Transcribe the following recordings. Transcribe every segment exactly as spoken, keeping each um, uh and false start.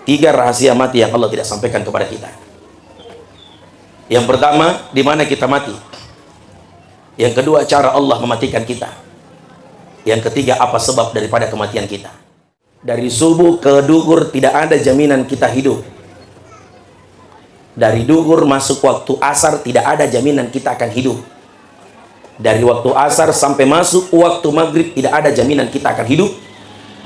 Tiga rahasia mati yang Allah tidak sampaikan kepada kita. Yang pertama, di mana kita mati. Yang kedua, cara Allah mematikan kita. Yang ketiga, apa sebab daripada kematian kita. Dari subuh ke duhur tidak ada jaminan kita hidup. Dari duhur masuk waktu asar tidak ada jaminan kita akan hidup. Dari waktu asar sampai masuk waktu maghrib tidak ada jaminan kita akan hidup.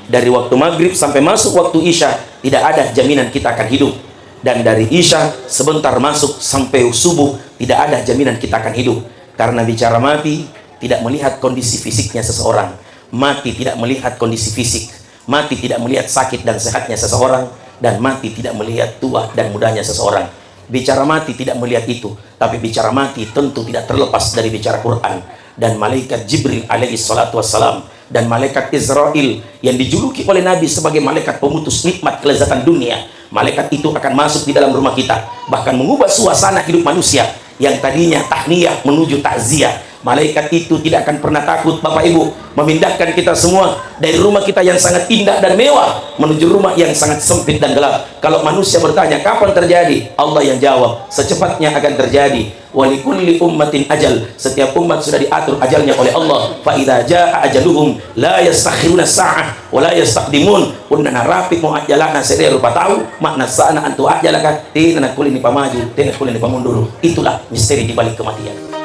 Dari waktu maghrib sampai masuk waktu isya tidak ada jaminan kita akan hidup. Dan dari isya sebentar masuk sampai subuh tidak ada jaminan kita akan hidup. Karena bicara mati tidak melihat kondisi fisiknya seseorang. Mati tidak melihat kondisi fisik. Mati tidak melihat sakit dan sehatnya seseorang, dan mati tidak melihat tua dan mudanya seseorang. Bicara mati tidak melihat itu, tapi bicara mati tentu tidak terlepas dari bicara Quran dan malaikat Jibril alaihi salatu wassalam dan malaikat Israel yang dijuluki oleh Nabi sebagai malaikat pemutus nikmat kelezatan dunia. Malaikat itu akan masuk di dalam rumah kita, bahkan mengubah suasana hidup manusia yang tadinya tahniyah menuju takziah. Malaikat itu tidak akan pernah takut, Bapak Ibu, memindahkan kita semua dari rumah kita yang sangat indah dan mewah menuju rumah yang sangat sempit dan gelap. Kalau manusia bertanya, "Kapan terjadi?" Allah yang jawab, "Secepatnya akan terjadi." "Walikulli ummatin ajal." Setiap umat sudah diatur ajalnya oleh Allah. "Fa idza jaa ajaluhum la yastakhiruna sa'ah wa la yastaqdimun." Punna narapi mo ajjalana se're rupa tau, makna sana antu ajjalaka, tena nakulle ni pamaju, tena nakulle ni pamunduru. Itulah misteri di balik kematian.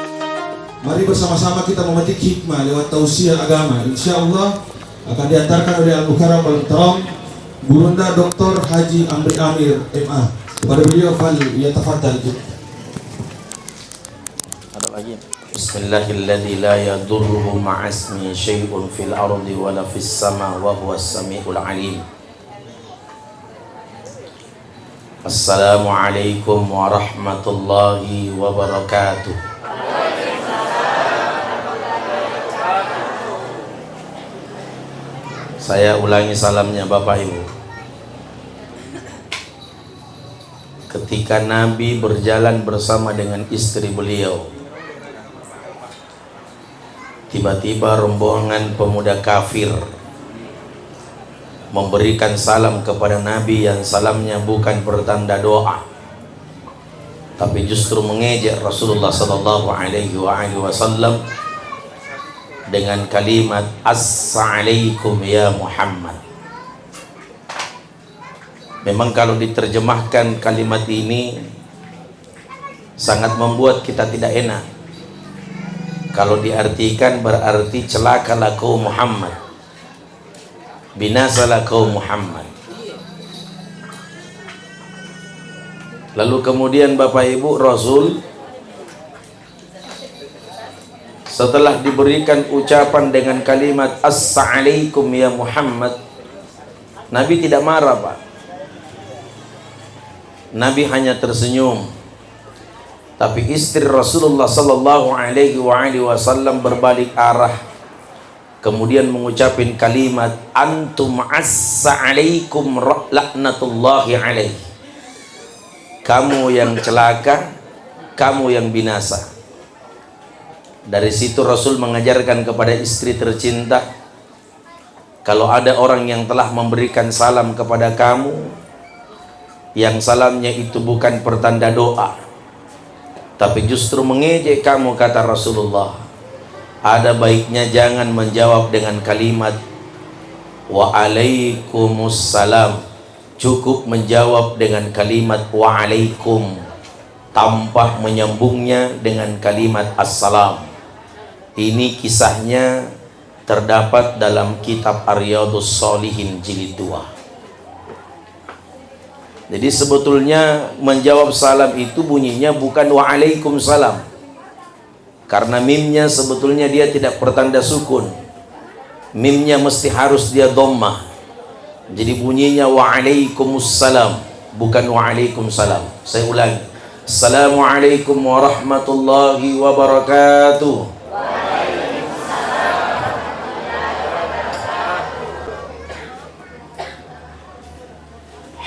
Mari bersama-sama kita memetik hikmah lewat tausiah agama. Insya Allah akan diantarkan oleh Al Mukarram Wal Muhtaram Gurunda Doktor Haji Amri Amir M A. Kepada beliau, fal yatafaddal. Ada lagi. Bismillahilladzi la yadurruhu ma'asmi syai'un fil ardi wala fis sama wa huwas sami'ul alim. Assalamualaikum warahmatullahi wabarakatuh. Saya ulangi salamnya, Bapak Ibu. Ketika Nabi berjalan bersama dengan istri beliau, tiba-tiba rombongan pemuda kafir memberikan salam kepada Nabi yang salamnya bukan pertanda doa, tapi justru mengejek Rasulullah sallallahu alaihi wa alihi wasallam dengan kalimat, "Assalamualaikum ya Muhammad." Memang kalau diterjemahkan kalimat ini sangat membuat kita tidak enak. Kalau diartikan berarti celakalah kau Muhammad. Binasalah kau Muhammad. Lalu kemudian Bapak Ibu, Rasul setelah diberikan ucapan dengan kalimat, "Assalamualaikum ya Muhammad," Nabi tidak marah, Pak. Nabi hanya tersenyum. Tapi istri Rasulullah sallallahu alaihi wa alihi wasallam berbalik arah, kemudian mengucapin kalimat, "Antum assa alaikum ra-, laknatullahi alaih." Kamu yang celaka, kamu yang binasa. Dari situ Rasul mengajarkan kepada istri tercinta, "Kalau ada orang yang telah memberikan salam kepada kamu, yang salamnya itu bukan pertanda doa, tapi justru mengejek kamu," kata Rasulullah, "ada baiknya jangan menjawab dengan kalimat, 'Waalaikumussalam.'" Cukup menjawab dengan kalimat "Waalaikum" tanpa menyambungnya dengan kalimat "Assalam." Ini kisahnya terdapat dalam kitab Riyadhus Shalihin jilid dua. Jadi sebetulnya menjawab salam itu bunyinya bukan "Waalaikumsalam." Karena mimnya sebetulnya dia tidak pertanda sukun. Mimnya mesti harus dia dhammah. Jadi bunyinya "Waalaikumussalam", bukan "Waalaikumsalam". Saya ulangi. Assalamualaikum warahmatullahi wabarakatuh.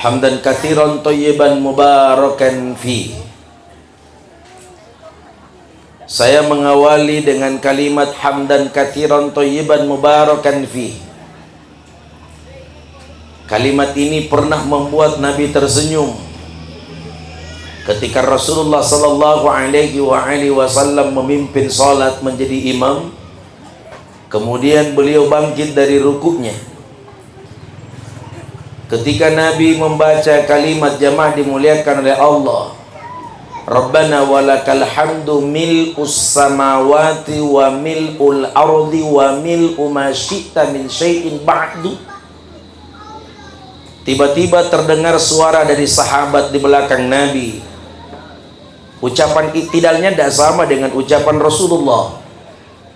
Hamdan katsiran thayyiban mubarakan fi. Saya mengawali dengan kalimat hamdan katsiran thayyiban mubarakan fi. Kalimat ini pernah membuat Nabi tersenyum. Ketika Rasulullah sallallahu alaihi wa alihi wasallam memimpin salat menjadi imam, kemudian beliau bangkit dari rukuknya. Ketika Nabi membaca kalimat, jamaah dimuliakan oleh Allah, "Rabbana walakal hamdu mil'us samawati wa mil'ul ardi wa mil'u ma syi'ta min syai'in ba'du." Tiba-tiba terdengar suara dari sahabat di belakang Nabi. Ucapan iktidalnya tidak sama dengan ucapan Rasulullah.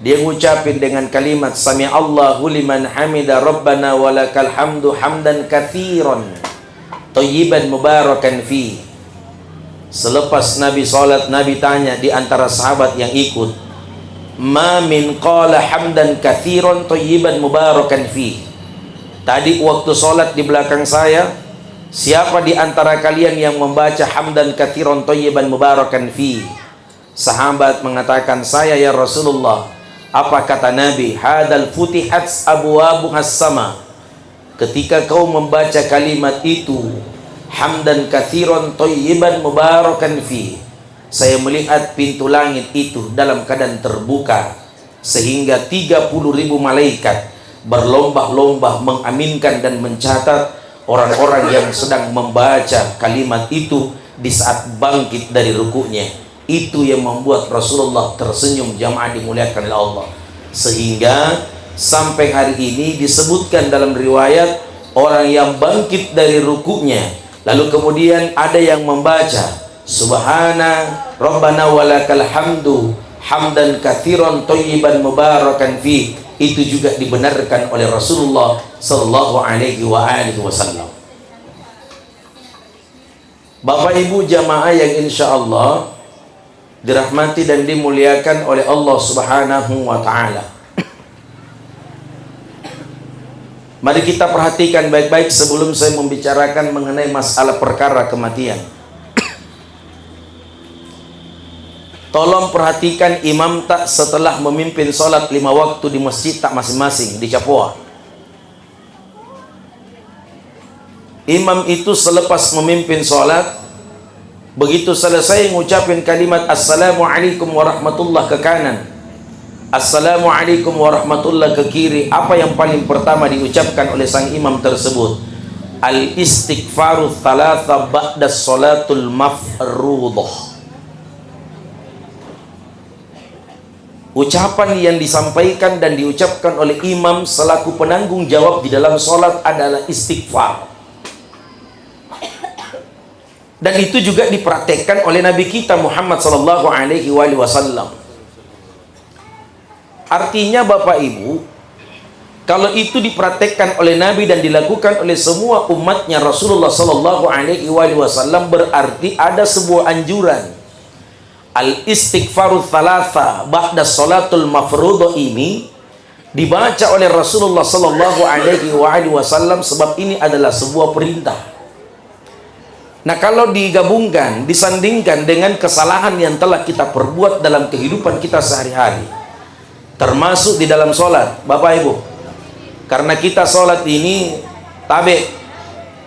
Dia ngucapin dengan kalimat, "Sami'allahu liman hamida, Rabbana walakal hamdu hamdan katsiran thayyiban mubarakan fi." Selepas Nabi salat, Nabi tanya di antara sahabat yang ikut, "Ma min qala hamdan katsiran thayyiban mubarakan fi?" Tadi waktu salat di belakang saya, siapa di antara kalian yang membaca hamdan katsiran thayyiban mubarakan fi? Sahabat mengatakan, "Saya, ya Rasulullah." Apa kata Nabi? "Hadal futihat abwabuhas sama." Ketika kau membaca kalimat itu, "Hamdan katsiran thayyiban mubarakan fi," saya melihat pintu langit itu dalam keadaan terbuka, sehingga tiga puluh ribu malaikat berlomba-lomba mengaminkan dan mencatat orang-orang yang sedang membaca kalimat itu di saat bangkit dari rukuknya. Itu yang membuat Rasulullah tersenyum, jamaah dimuliakan oleh Allah. Sehingga sampai hari ini disebutkan dalam riwayat, orang yang bangkit dari rukuknya, lalu kemudian ada yang membaca, "Subhana Rabbana walakal hamdu hamdan katsiran thayyiban mubarakan fi," itu juga dibenarkan oleh Rasulullah sallallahu alaihi wa alihi wasallam. Bapak Ibu jamaah yang insya Allah dirahmati dan dimuliakan oleh Allah Subhanahu wa Ta'ala. Mari kita perhatikan baik-baik sebelum saya membicarakan mengenai masalah perkara kematian. Tolong perhatikan imam tak setelah memimpin sholat lima waktu di masjid tak masing-masing di Capoa. Imam itu selepas memimpin sholat, begitu selesai ngucapin kalimat "Assalamualaikum warahmatullah" ke kanan, "Assalamualaikum warahmatullah" ke kiri, apa yang paling pertama diucapkan oleh sang imam tersebut? "Al-istighfaru thalatha ba'da sholatul mafruḍah." Ucapan yang disampaikan dan diucapkan oleh imam selaku penanggung jawab di dalam sholat adalah istighfar. Dan itu juga dipraktekkan oleh Nabi kita Muhammad sallallahu alaihi wasallam. Artinya, Bapak Ibu, kalau itu dipraktekkan oleh Nabi dan dilakukan oleh semua umatnya Rasulullah sallallahu alaihi wasallam, berarti ada sebuah anjuran. Al-istighfaru thalatha ba'da sholatul mafruḍah ini dibaca oleh Rasulullah sallallahu alaihi wa alihi wasallam, sebab ini adalah sebuah perintah. Nah, kalau digabungkan, disandingkan dengan kesalahan yang telah kita perbuat dalam kehidupan kita sehari-hari, termasuk di dalam sholat, Bapak Ibu, karena kita sholat ini tabe,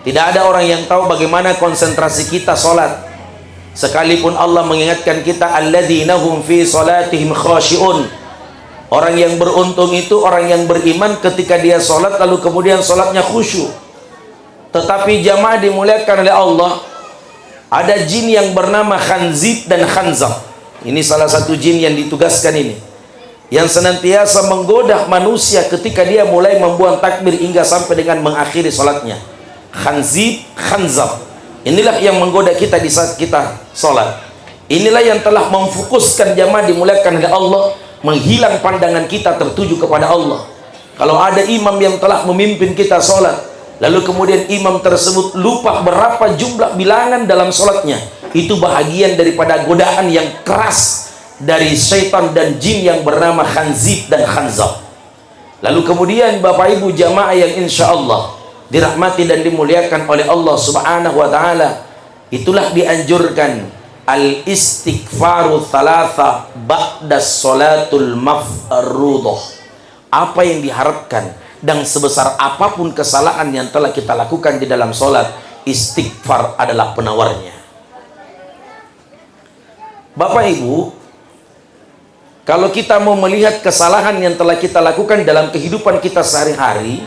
tidak ada orang yang tahu bagaimana konsentrasi kita sholat. Sekalipun Allah mengingatkan kita, "Alladzina hum fi sholatihim khashi'un." Orang yang beruntung itu orang yang beriman ketika dia sholat lalu kemudian sholatnya khusyuk. Tetapi jamaah dimuliakan oleh Allah, ada jin yang bernama Khanzib dan Khanzab. Ini salah satu jin yang ditugaskan ini, yang senantiasa menggoda manusia ketika dia mulai membuang takbir hingga sampai dengan mengakhiri sholatnya. Khanzib, Khanzab. Inilah yang menggoda kita di saat kita sholat. Inilah yang telah memfokuskan jamaah dimuliakan oleh Allah, menghilang pandangan kita tertuju kepada Allah. Kalau ada imam yang telah memimpin kita sholat, lalu kemudian imam tersebut lupa berapa jumlah bilangan dalam sholatnya, itu bahagian daripada godaan yang keras dari syaitan dan jin yang bernama Khanzib dan Khanzab. Lalu kemudian, Bapak Ibu jamaah yang insya Allah dirahmati dan dimuliakan oleh Allah Subhanahu wa Ta'ala, itulah dianjurkan al-istighfaru thalatha ba'da sholatul mafruḍah. Apa yang diharapkan Dan sebesar apapun kesalahan yang telah kita lakukan di dalam sholat, istighfar adalah penawarnya. Bapak Ibu, kalau kita mau melihat kesalahan yang telah kita lakukan dalam kehidupan kita sehari-hari,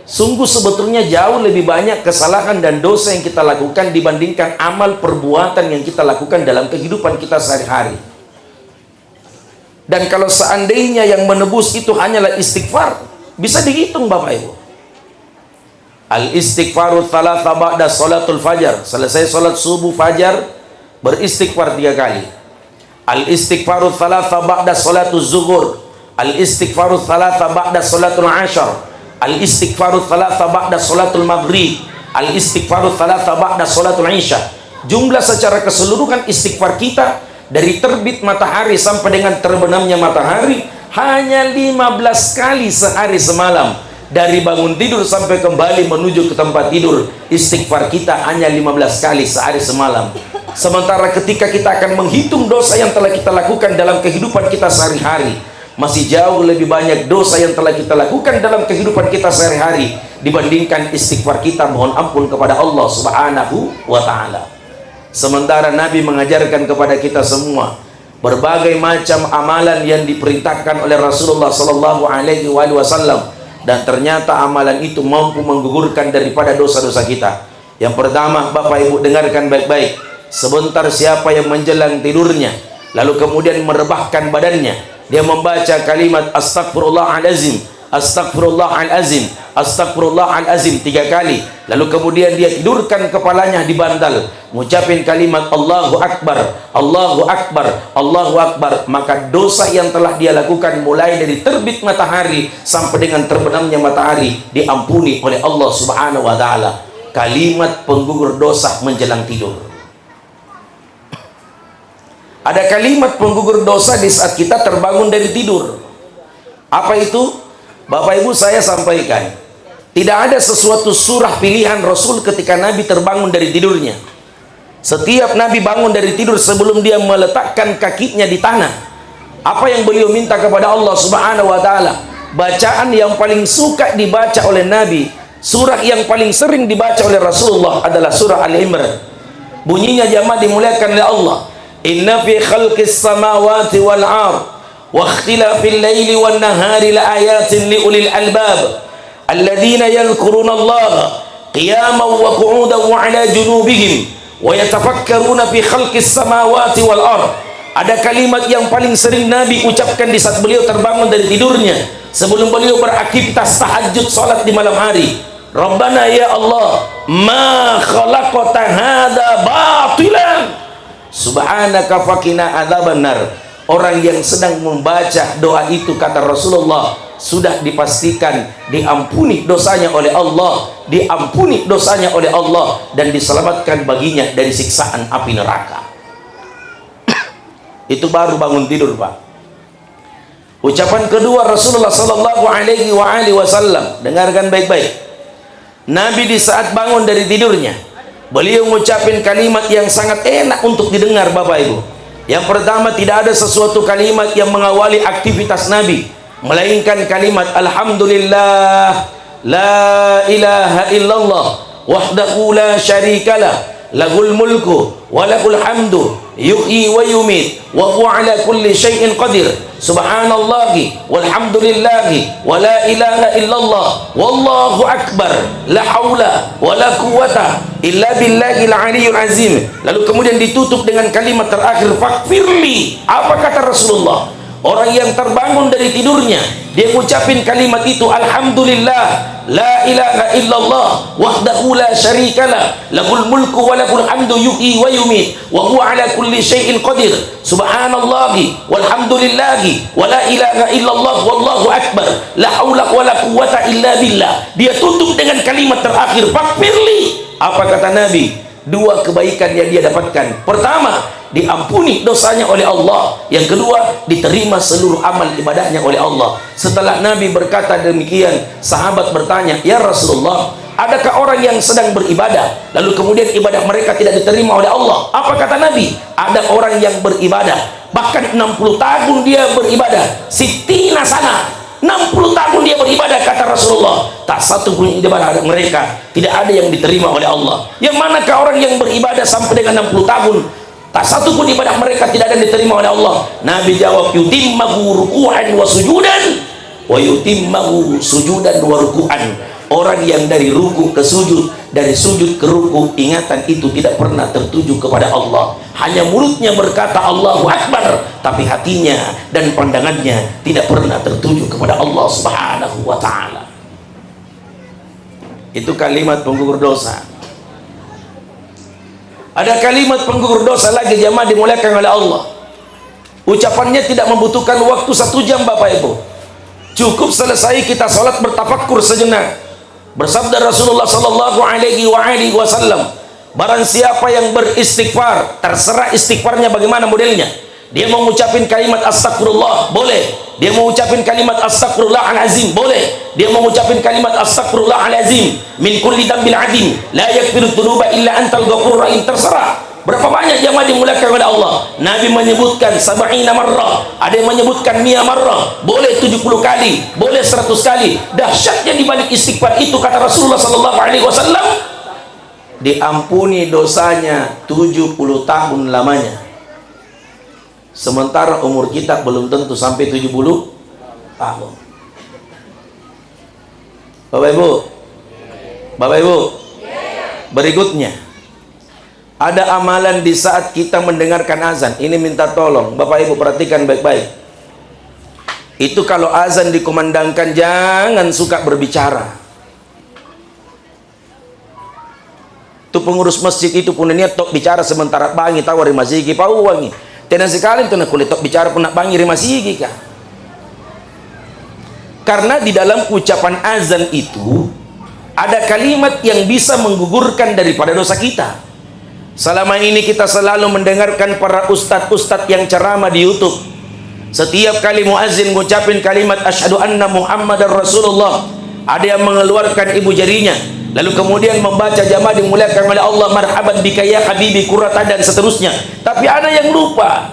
sungguh sebetulnya jauh lebih banyak kesalahan dan dosa yang kita lakukan dibandingkan amal perbuatan yang kita lakukan dalam kehidupan kita sehari-hari. Dan kalau seandainya yang menebus itu hanyalah istighfar, bisa dihitung, Bapak Ibu. Al istighfaru thalatha ba'da salatul fajar. Selesai salat subuh fajar, beristighfar tiga kali. Al istighfaru thalatha ba'da salatul zuhur. Al istighfaru thalatha ba'da salatul ashar. Al istighfaru thalatha ba'da salatul maghrib. Al istighfaru thalatha ba'da salatul isya. Jumlah secara keseluruhan istighfar kita dari terbit matahari sampai dengan terbenamnya matahari hanya lima belas kali sehari semalam. Dari bangun tidur sampai kembali menuju ke tempat tidur, istighfar kita hanya lima belas kali sehari semalam. Sementara ketika kita akan menghitung dosa yang telah kita lakukan dalam kehidupan kita sehari-hari, masih jauh lebih banyak dosa yang telah kita lakukan dalam kehidupan kita sehari-hari dibandingkan istighfar kita mohon ampun kepada Allah Subhanahu wa Ta'ala. Sementara Nabi mengajarkan kepada kita semua berbagai macam amalan yang diperintahkan oleh Rasulullah Sallallahu Alaihi Wasallam, dan ternyata amalan itu mampu menggugurkan daripada dosa-dosa kita. Yang pertama, Bapak Ibu dengarkan baik-baik. Sebentar siapa yang menjelang tidurnya, lalu kemudian merebahkan badannya, dia membaca kalimat astagfirullahalazim, astagfirullahalazim, astagfirullahalazim tiga kali, lalu kemudian dia tidurkan kepalanya di bantal, ngucapin kalimat Allahu Akbar, Allahu Akbar, Allahu Akbar, maka dosa yang telah dia lakukan mulai dari terbit matahari sampai dengan terbenamnya matahari diampuni oleh Allah Subhanahu wa Ta'ala. Kalimat penggugur dosa menjelang tidur. Ada kalimat penggugur dosa di saat kita terbangun dari tidur. Apa itu? Bapak Ibu, saya sampaikan, tidak ada sesuatu surah pilihan Rasul ketika Nabi terbangun dari tidurnya. Setiap Nabi bangun dari tidur, sebelum dia meletakkan kakinya di tanah, apa yang beliau minta kepada Allah Subhanahu wa Ta'ala? Bacaan yang paling suka dibaca oleh Nabi, surah yang paling sering dibaca oleh Rasulullah adalah surah Ali Imran. Bunyinya, jamaah dimuliakan oleh Allah, "Inna fi khalqis samawati wal ard wa ikhtilafil laili wan nahari la ayatin li ulil albab, alladzina yadhkurunallaha qiyaman wa qu'udan wa ala junubihim wa yatafakkaruna fi khalqis samawati wal ard." Ada kalimat yang paling sering Nabi ucapkan di saat beliau terbangun dari tidurnya, sebelum beliau beraktivitas tahajud, salat di malam hari. "Rabbana, ya Allah, ma khalaqta hadza batilan. Subhanaka faqina adzabannar." Orang yang sedang membaca doa itu, kata Rasulullah, sudah dipastikan diampuni dosanya oleh Allah, diampuni dosanya oleh Allah, dan diselamatkan baginya dari siksaan api neraka. Itu baru bangun tidur, Pak. Ucapan kedua Rasulullah sallallahu alaihi wa alihi wasallam, dengarkan baik-baik. Nabi di saat bangun dari tidurnya, beliau ngucapin kalimat yang sangat enak untuk didengar, Bapak Ibu. Yang pertama, tidak ada sesuatu kalimat yang mengawali aktivitas Nabi melainkan kalimat Alhamdulillah, la ilaha illallah, wahdahu la syarikalah, lahul mulku wa lahul hamdu, yuhyi wa yumit, wa huwa ala kulli syai'in qadir. Subhanallahi walhamdulillahi wa la ilaha illallah, wallahu akbar, la haula wa la quwwata illa billahil aliyyil azim. Lalu kemudian ditutup dengan kalimat terakhir, "Faghfirli." Apa kata Rasulullah? Orang yang terbangun dari tidurnya, dia ngucapin kalimat itu, "Alhamdulillah, la ilaha illallah, wahdahu la syarikalah, lahul mulku wa lahul hamdu, yuhyi wa yumit, wa huwa ala kulli syai'in qadir. Subhanallahi walhamdulillahi wa la ilaha illallah, wallahu akbar, la haula wa la quwwata illa billah." Dia tutup dengan kalimat terakhir, "Faghfirli." Apa kata Nabi? Dua kebaikan yang dia dapatkan. Pertama, diampuni dosanya oleh Allah. Yang kedua, diterima seluruh amal ibadahnya oleh Allah. Setelah Nabi berkata demikian, sahabat bertanya, "Ya Rasulullah, adakah orang yang sedang beribadah, lalu kemudian ibadah mereka tidak diterima oleh Allah?" Apa kata Nabi? "Ada orang yang beribadah, bahkan enam puluh tahun dia beribadah, sittina sana, Enam puluh tahun dia beribadah, kata Rasulullah, tak satu pun ibadah mereka tidak ada yang diterima oleh Allah. Yang manakah orang yang beribadah sampai dengan enam puluh tahun, tak satu pun ibadah mereka tidak ada yang diterima oleh Allah? Nabi jawab, "Yutimmahu ruku'an wa sujudan, wa yutimmahu sujudan wa ruku'an." Orang yang dari ruku ke sujud, dari sujud ke ruku, ingatan itu tidak pernah tertuju kepada Allah. Hanya mulutnya berkata, "Allahu Akbar," tapi hatinya dan pandangannya tidak pernah tertuju kepada Allah Subhanahu wa Ta'ala. Itu kalimat penggugur dosa. Ada kalimat penggugur dosa lagi, jamaah dimuliakan oleh Allah. Ucapannya tidak membutuhkan waktu satu jam, Bapak Ibu. Cukup selesai kita salat, bertafakkur sejenak. Bersabda Rasulullah sallallahu alaihi wa alihi wasallam, barang siapa yang beristighfar, terserah istighfarnya bagaimana modelnya. Dia mau ngucapin kalimat astagfirullah, boleh. Dia mau ngucapin kalimat astagfirullahalazim, boleh. Dia mau ngucapin kalimat astagfirullahalazim min kulli dzambil adzim, la yaghfiru dzunuba illa antal ghafurur rahim, terserah. Berapa banyak jamaah dimuliakan oleh Allah? Nabi menyebutkan sab'ina marrah, ada yang menyebutkan mia marrah, boleh tujuh puluh kali, boleh seratus kali. Dahsyatnya di balik istighfar itu, kata Rasulullah sallallahu alaihi wasallam, diampuni dosanya tujuh puluh tahun lamanya. Sementara umur kita belum tentu sampai tujuh puluh tahun. Bapak Ibu, Bapak Ibu, berikutnya, ada amalan di saat kita mendengarkan azan. Ini minta tolong, Bapak Ibu perhatikan baik-baik. Itu kalau azan dikumandangkan, jangan suka berbicara. Tu pengurus masjid itu punna niat to bicara sementara bangi tau ri masigi pauangi. Tena sikali tu nakulle to bicara punna bangi ri masigi ka. Karena di dalam ucapan azan itu ada kalimat yang bisa menggugurkan daripada dosa kita. Selama ini kita selalu mendengarkan para ustadz-ustadz yang ceramah di YouTube. Setiap kali muazin ngucapin kalimat asyhadu anna Muhammadar Rasulullah, ada yang mengeluarkan ibu jarinya, lalu kemudian membaca, jamaah dimuliakan oleh Allah, marhaban bika ya habibi, kurata, dan seterusnya. Tapi ada yang lupa.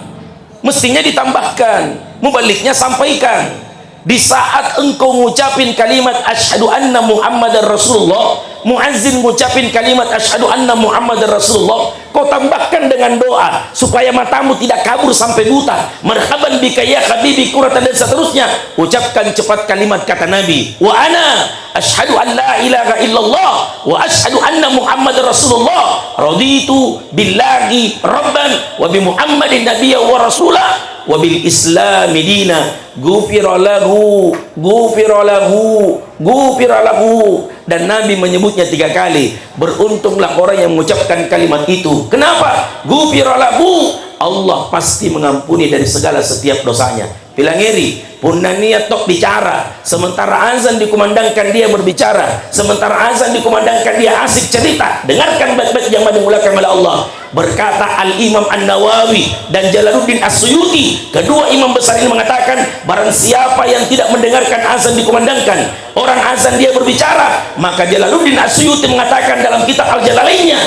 Mestinya ditambahkan, mubaliknya sampaikan. Di saat engkau ngucapin kalimat asyhadu anna Muhammadar Rasulullah, muazin ngucapin kalimat asyhadu anna Muhammadar Rasulullah, kau tambahkan dengan doa supaya matamu tidak kabur sampai buta. Marhaban bika ya habibi, kurata, dan seterusnya. Ucapkan cepat kalimat kata Nabi, wa ana asyhadu an la ilaha illallah wa asyhadu anna Muhammadar Rasulullah. Raditu billahi rabban wa bi Muhammadin nabiyya wa rasula wa bil islami dina. Ghufira lahu, ghufira lahu, ghufira lahu. Dan Nabi menyebutnya tiga kali. Beruntunglah orang yang mengucapkan kalimat itu. Kenapa? Ghufira lahu. Allah pasti mengampuni dari segala setiap dosanya. Pilangeri, punna niat to bicara, sementara azan dikumandangkan dia berbicara, sementara azan dikumandangkan dia asik cerita. Dengarkan baik-baik, jamaah dimuliakan oleh Allah. Berkata Al-Imam An-Nawawi dan Jalaluddin As-Suyuti, kedua imam besar ini mengatakan, barang siapa yang tidak mendengarkan azan dikumandangkan, orang azan dia berbicara, maka Jalaluddin As-Suyuti mengatakan dalam kitab Al-Jalalainnya,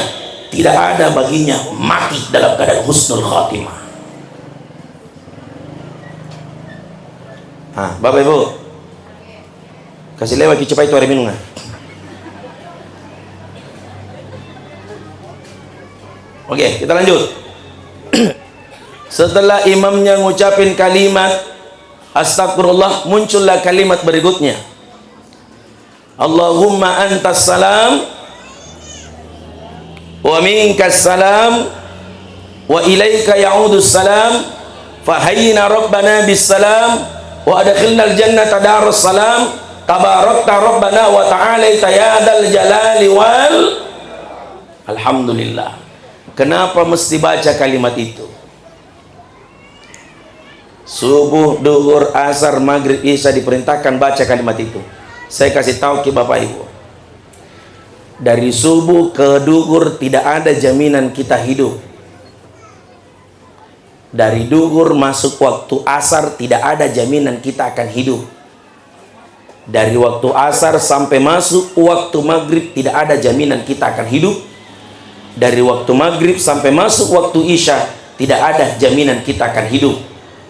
tidak ada baginya mati dalam keadaan husnul khatimah. Ah, Bapak Ibu, kasih lewat ki cepai tu air minumnya. Oke, kita lanjut. Setelah imamnya ngucapin kalimat astagfirullah, muncullah kalimat berikutnya. Allahumma antas salam wa minkas salam wa ilaika ya'udus salam, fahayyina rabbana bis salam wa adkhilnal jannata daras salam, tabarakta rabbana wa ta'alaita ya dzal jalali wal. Alhamdulillah. Kenapa mesti baca kalimat itu? Subuh, duhur, asar, maghrib, isya diperintahkan baca kalimat itu. Saya kasih tahu ke Bapak Ibu. Dari subuh ke duhur tidak ada jaminan kita hidup. Dari duhur masuk waktu asar tidak ada jaminan kita akan hidup. Dari waktu asar sampai masuk waktu maghrib tidak ada jaminan kita akan hidup. Dari waktu maghrib sampai masuk waktu isya tidak ada jaminan kita akan hidup.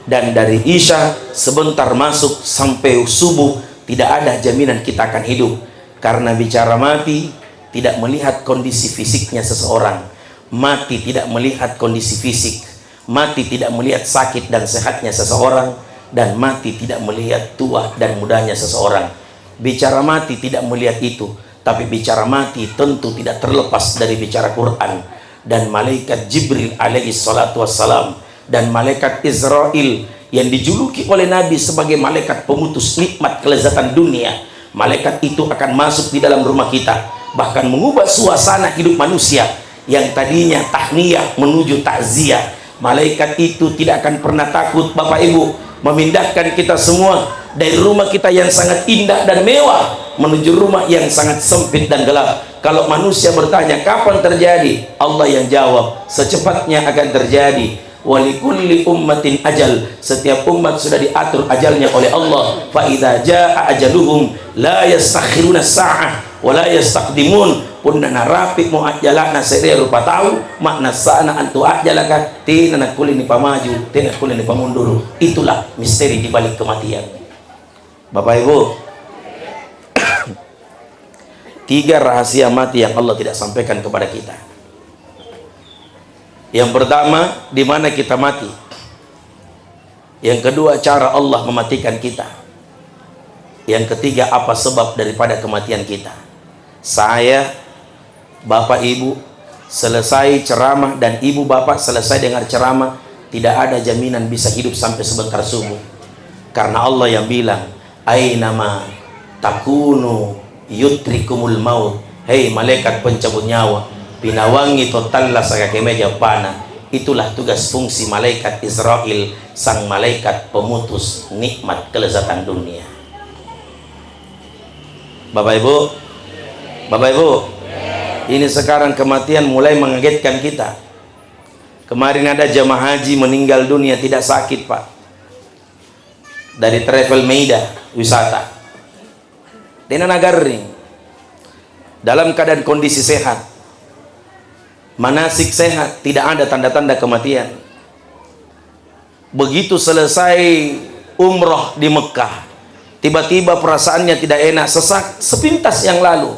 Dan dari Isya sebentar masuk sampai subuh, tidak ada jaminan kita akan hidup. Karena bicara mati tidak melihat kondisi fisiknya seseorang. Mati tidak melihat kondisi fisik. Mati tidak melihat sakit dan sehatnya seseorang. Dan mati tidak melihat tua dan mudanya seseorang. Bicara mati tidak melihat itu, tapi bicara mati tentu tidak terlepas dari bicara Quran dan malaikat Jibril alaihi salatu wassalam dan malaikat Israel yang dijuluki oleh Nabi sebagai malaikat pemutus nikmat kelezatan dunia. Malaikat itu akan masuk di dalam rumah kita, bahkan mengubah suasana hidup manusia yang tadinya tahniyah menuju takziah. Malaikat itu tidak akan pernah takut, Bapak Ibu, memindahkan kita semua dari rumah kita yang sangat indah dan mewah menuju rumah yang sangat sempit dan gelap. Kalau manusia bertanya, "Kapan terjadi?" Allah yang jawab, "Secepatnya akan terjadi." "Walikulli ummatin ajal." Setiap umat sudah diatur ajalnya oleh Allah. "Fa idza jaa ajaluhum la yastakhiruna sa'ah wa la yastaqdimun." Punna narapi mo ajjalana se're rupa tau, maknassana antu ajjalaka tena nakkulle nipamaju, tena nakkulle nipamunduru. Itulah misteri di balik kematian. Bapak Ibu, tiga rahasia mati yang Allah tidak sampaikan kepada kita. Yang pertama, di mana kita mati. Yang kedua, cara Allah mematikan kita. Yang ketiga, apa sebab daripada kematian kita. Saya, Bapak Ibu, selesai ceramah dan Ibu Bapak selesai dengar ceramah, tidak ada jaminan bisa hidup sampai sebentar subuh. Karena Allah yang bilang, "Ainama takunu yudrikumul maut." Hei malaikat pencabut nyawa, pinawangi to tallasaka ke meja pana. Itulah tugas fungsi malaikat Israel, sang malaikat pemutus nikmat kelezatan dunia. Bapak Ibu, Bapak Ibu, ini sekarang kematian mulai mengagetkan kita. Kemarin ada jamaah haji meninggal dunia, tidak sakit, Pak. Dari Travel Meida Wisata. Tena nagarring. Dalam keadaan kondisi sehat. Manasik sehat, tidak ada tanda-tanda kematian. Begitu selesai umroh di Mekah, tiba-tiba perasaannya tidak enak, sesak, sepintas yang lalu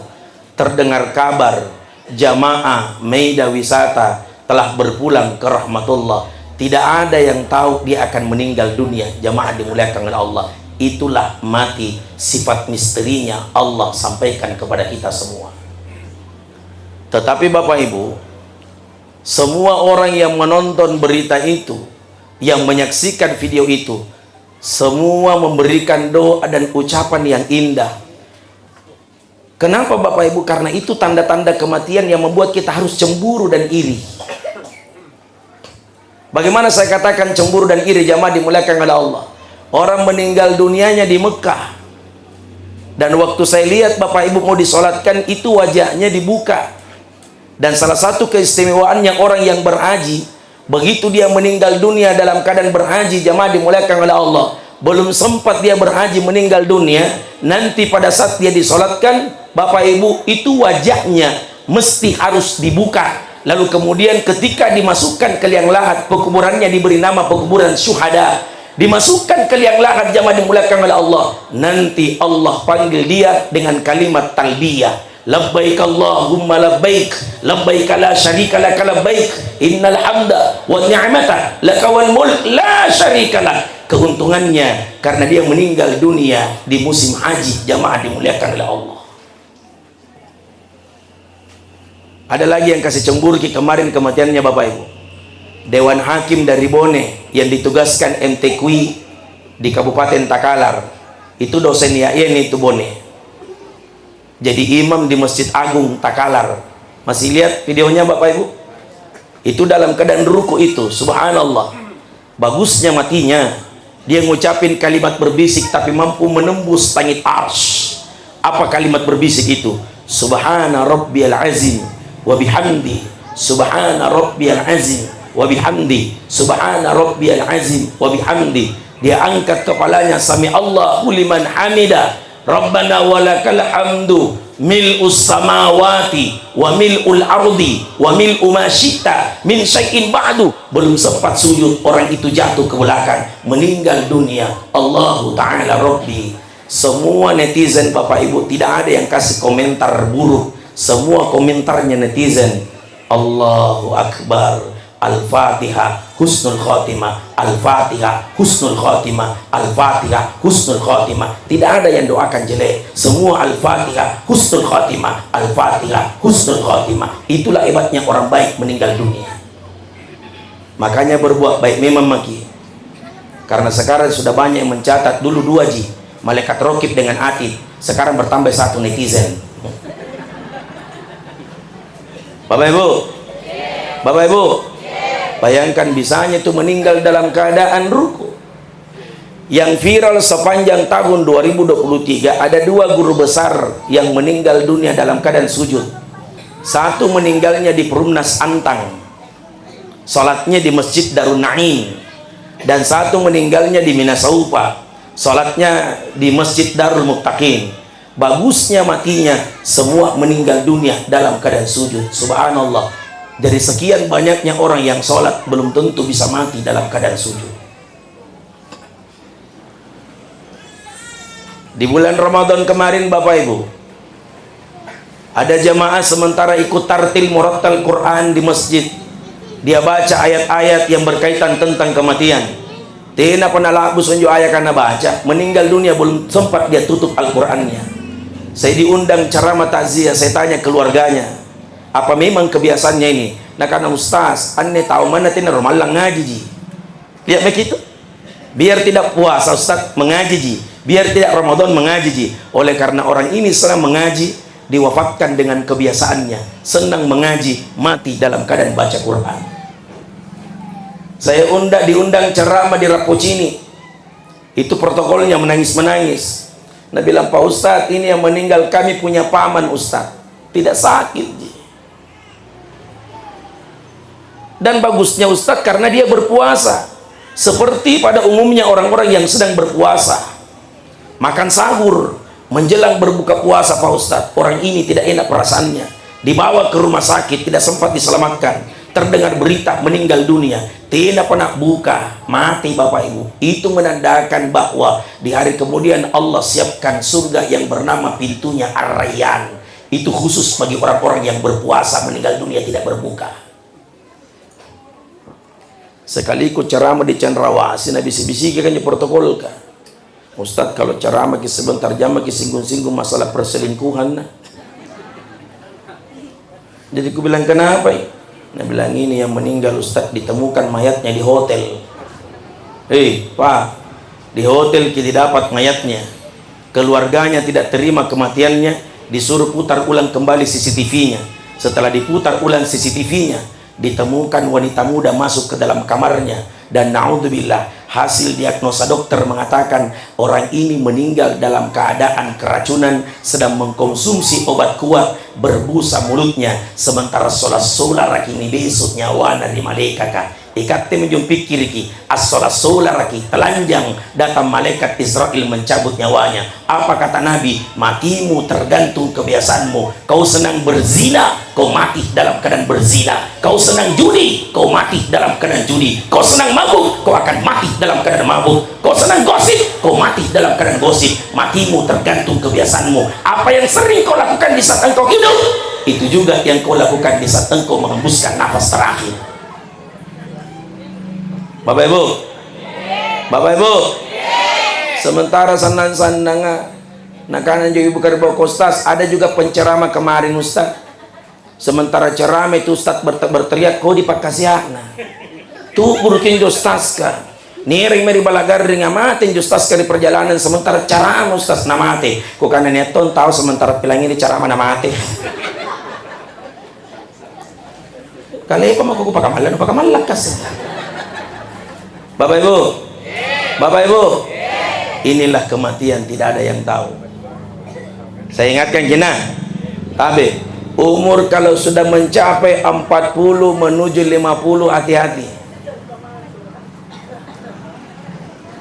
terdengar kabar jamaah Meida Wisata telah berpulang ke rahmatullah. Tidak ada yang tahu dia akan meninggal dunia, jamaah dimuliakan oleh Allah. Itulah mati, sifat misterinya Allah sampaikan kepada kita semua. Tetapi Bapak Ibu, semua orang yang menonton berita itu, yang menyaksikan video itu, semua memberikan doa dan ucapan yang indah. Kenapa Bapak Ibu? Karena itu tanda-tanda kematian yang membuat kita harus cemburu dan iri. Bagaimana saya katakan cemburu dan iri, jamaah dimuliakan oleh Allah? Orang meninggal dunianya di Mekah. Dan waktu saya lihat Bapak Ibu mau disolatkan, itu wajahnya dibuka. Dan salah satu keistimewaannya orang yang berhaji, begitu dia meninggal dunia dalam keadaan berhaji, jamaah dimuliakan oleh Allah, belum sempat dia berhaji meninggal dunia, nanti pada saat dia disolatkan, Bapak Ibu, itu wajahnya mesti harus dibuka. Lalu kemudian ketika dimasukkan ke liang lahat, pekuburannya diberi nama pekuburan syuhada. Dimasukkan ke liang lahat, jamaah dimuliakan oleh Allah, nanti Allah panggil dia dengan kalimat talbiyah. Labbaik Allahumma labbaik, labbaik la syarika laka labbaik, innal hamda wan ni'mata laka wal mulk la syarika lak. Keuntungannya karena dia meninggal dunia di musim haji, jamaah dimuliakan oleh Allah. Ada lagi yang kasih cemburu ki kemarin kematiannya Bapak Ibu. Dewan Hakim dari Bone yang ditugaskan M T Q I di Kabupaten Takalar. Itu dosen ya, iya nih itu Bone. Jadi imam di Masjid Agung Takalar. Masih lihat videonya Bapak Ibu? Itu dalam keadaan ruku itu, subhanallah. Bagusnya matinya, dia ngucapin kalimat berbisik tapi mampu menembus langit arsy. Apa kalimat berbisik itu? Subhana rabbiyal azim wa bihamdi. Subhana rabbiyal azim wa bihamdi. Subhana rabbiyal azim wa bihamdi. Dia angkat kepalanya, sami Allahu liman hamida. Rabbana walakal hamdu. Mil'us samawati wa mil'ul ardi wa mil'u ma syi'ta min syai'in ba'du. Belum sempat sujud, orang itu jatuh ke belakang, meninggal dunia. Allahu Ta'ala Rabbi. Semua netizen, Bapak Ibu, tidak ada yang kasih komentar buruk. Semua komentarnya netizen. Allahu Akbar. Al-Fatihah, husnul khotimah. Al-Fatihah, husnul khotimah. Al-Fatihah, husnul khotimah. Tidak ada yang doakan jelek. Semua Al-Fatihah, husnul khotimah. Al-Fatihah, husnul khotimah. Itulah hebatnya orang baik meninggal dunia. Makanya berbuat baik memang maki. Karena sekarang sudah banyak yang mencatat, dulu dua ji, malaikat Rokib dengan Atid, sekarang bertambah satu, netizen. Bapak Ibu, Bapak Ibu, bayangkan bisanya itu meninggal dalam keadaan ruku. Yang viral sepanjang tahun dua ribu dua puluh tiga, ada dua guru besar yang meninggal dunia dalam keadaan sujud. Satu meninggalnya di Perumnas Antang, salatnya di Masjid Darun Naim, dan satu meninggalnya di Minasaupa, salatnya di Masjid Darul Muttaqin. Bagusnya matinya, semua meninggal dunia dalam keadaan sujud. Subhanallah. Dari sekian banyaknya orang yang sholat, belum tentu bisa mati dalam keadaan sujud. Di bulan Ramadan kemarin, Bapak Ibu, ada jamaah sementara ikut tartil murattal Quran di masjid. Dia baca ayat-ayat yang berkaitan tentang kematian. Tenapa nalabbu sonjo ayat kana baca, meninggal dunia belum sempat dia tutup Al-Qurannya. Saya diundang ceramah takziah, saya tanya keluarganya, "Apa memang kebiasaannya ini?" Nakana, "Ustaz, anne tau mana tenaro mallang ngaji ji." Lihat begitu. Biar tidak puasa, Ustaz, mengaji ji. Biar tidak Ramadan, mengaji ji. Oleh karena orang ini senang mengaji, diwafatkan dengan kebiasaannya. Senang mengaji, mati dalam keadaan baca Quran. Saya unda-, diundang ceramah di Rappocini. Itu protokolnya menangis-menangis. Nabilang, "Pak Ustadz, ini yang meninggal kami punya paman, Ustadz. Tidak sakit ji." Dan bagusnya Ustadz karena dia berpuasa. Seperti pada umumnya orang-orang yang sedang berpuasa. Makan sahur, menjelang berbuka puasa, Pak Ustadz, orang ini tidak enak perasaannya. Dibawa ke rumah sakit, tidak sempat diselamatkan. Terdengar berita meninggal dunia. Tenapa nabbuka, mati Bapak Ibu. Itu menandakan bahwa di hari kemudian Allah siapkan surga yang bernama pintunya Ar-Rayyan. Itu khusus bagi orang-orang yang berpuasa meninggal dunia tidak berbuka. Sekaliku ceramah di Cendrawasih, nabisi-bisiki kan protokolka. "Ustadz, kalau ceramah ki sebentar, jangan ki singgung-singgung masalah perselingkuhan, nah." Jadi ku bilang, "Kenapa i?" Nah, bilang, "Ini yang meninggal, Ustadz, ditemukan mayatnya di hotel." Hei, Pak, di hotel ki didapat mayatnya. Keluarganya tidak terima kematiannya, disuruh putar ulang kembali C C T V-nya. Setelah diputar ulang C C T V-nya, ditemukan wanita muda masuk ke dalam kamarnya. Dan naudzubillah, hasil diagnosa dokter mengatakan orang ini meninggal dalam keadaan keracunan, sedang mengkonsumsi obat kuat, berbusa mulutnya, sementara sola-solaraki ni besok nyawana ri malaikaka. Ikatte mujung pikkiriki, assola-solaraki, telanjang, datang malaikat Israel mencabut nyawanya. Apa kata Nabi? "Matimu tergantung kebiasaanmu. Kau senang berzina, kau mati dalam keadaan berzina. Kau senang judi, kau mati dalam keadaan judi. Kau senang mabuk, kau akan mati dalam keadaan mabuk. Kau senang gosip, kau mati dalam keadaan gosip. Matimu tergantung kebiasaanmu. Apa yang sering kau lakukan di saat engkau hidup, itu juga yang kau lakukan di saat engkau menghembuskan nafas terakhir." Bapak Ibu, Bapak Ibu, sementara sannang-sannanga, nakana jo ibu karibau, "Ustaz, ada juga penceramah kemarin, Ustaz." Sementara ceramah itu, Ustaz berte-, berteriak, "Ko dipakkasiakna." Tu burukin jo Ustaz ka. Nireng meri bala garring, amate jo Ustaz ka di perjalanan, sementara ceramah Ustaz namate. Ko kana niatton tahu sementara pilangi di ceramah namate. Kalepa mako ku pakamalla, nu pakamalla kassi. Bapak Ibu, Bapak Ibu, inilah kematian, tidak ada yang tahu. Saya ingatkan kina, tabe, umur kalau sudah mencapai empat puluh menuju lima puluh, hati-hati.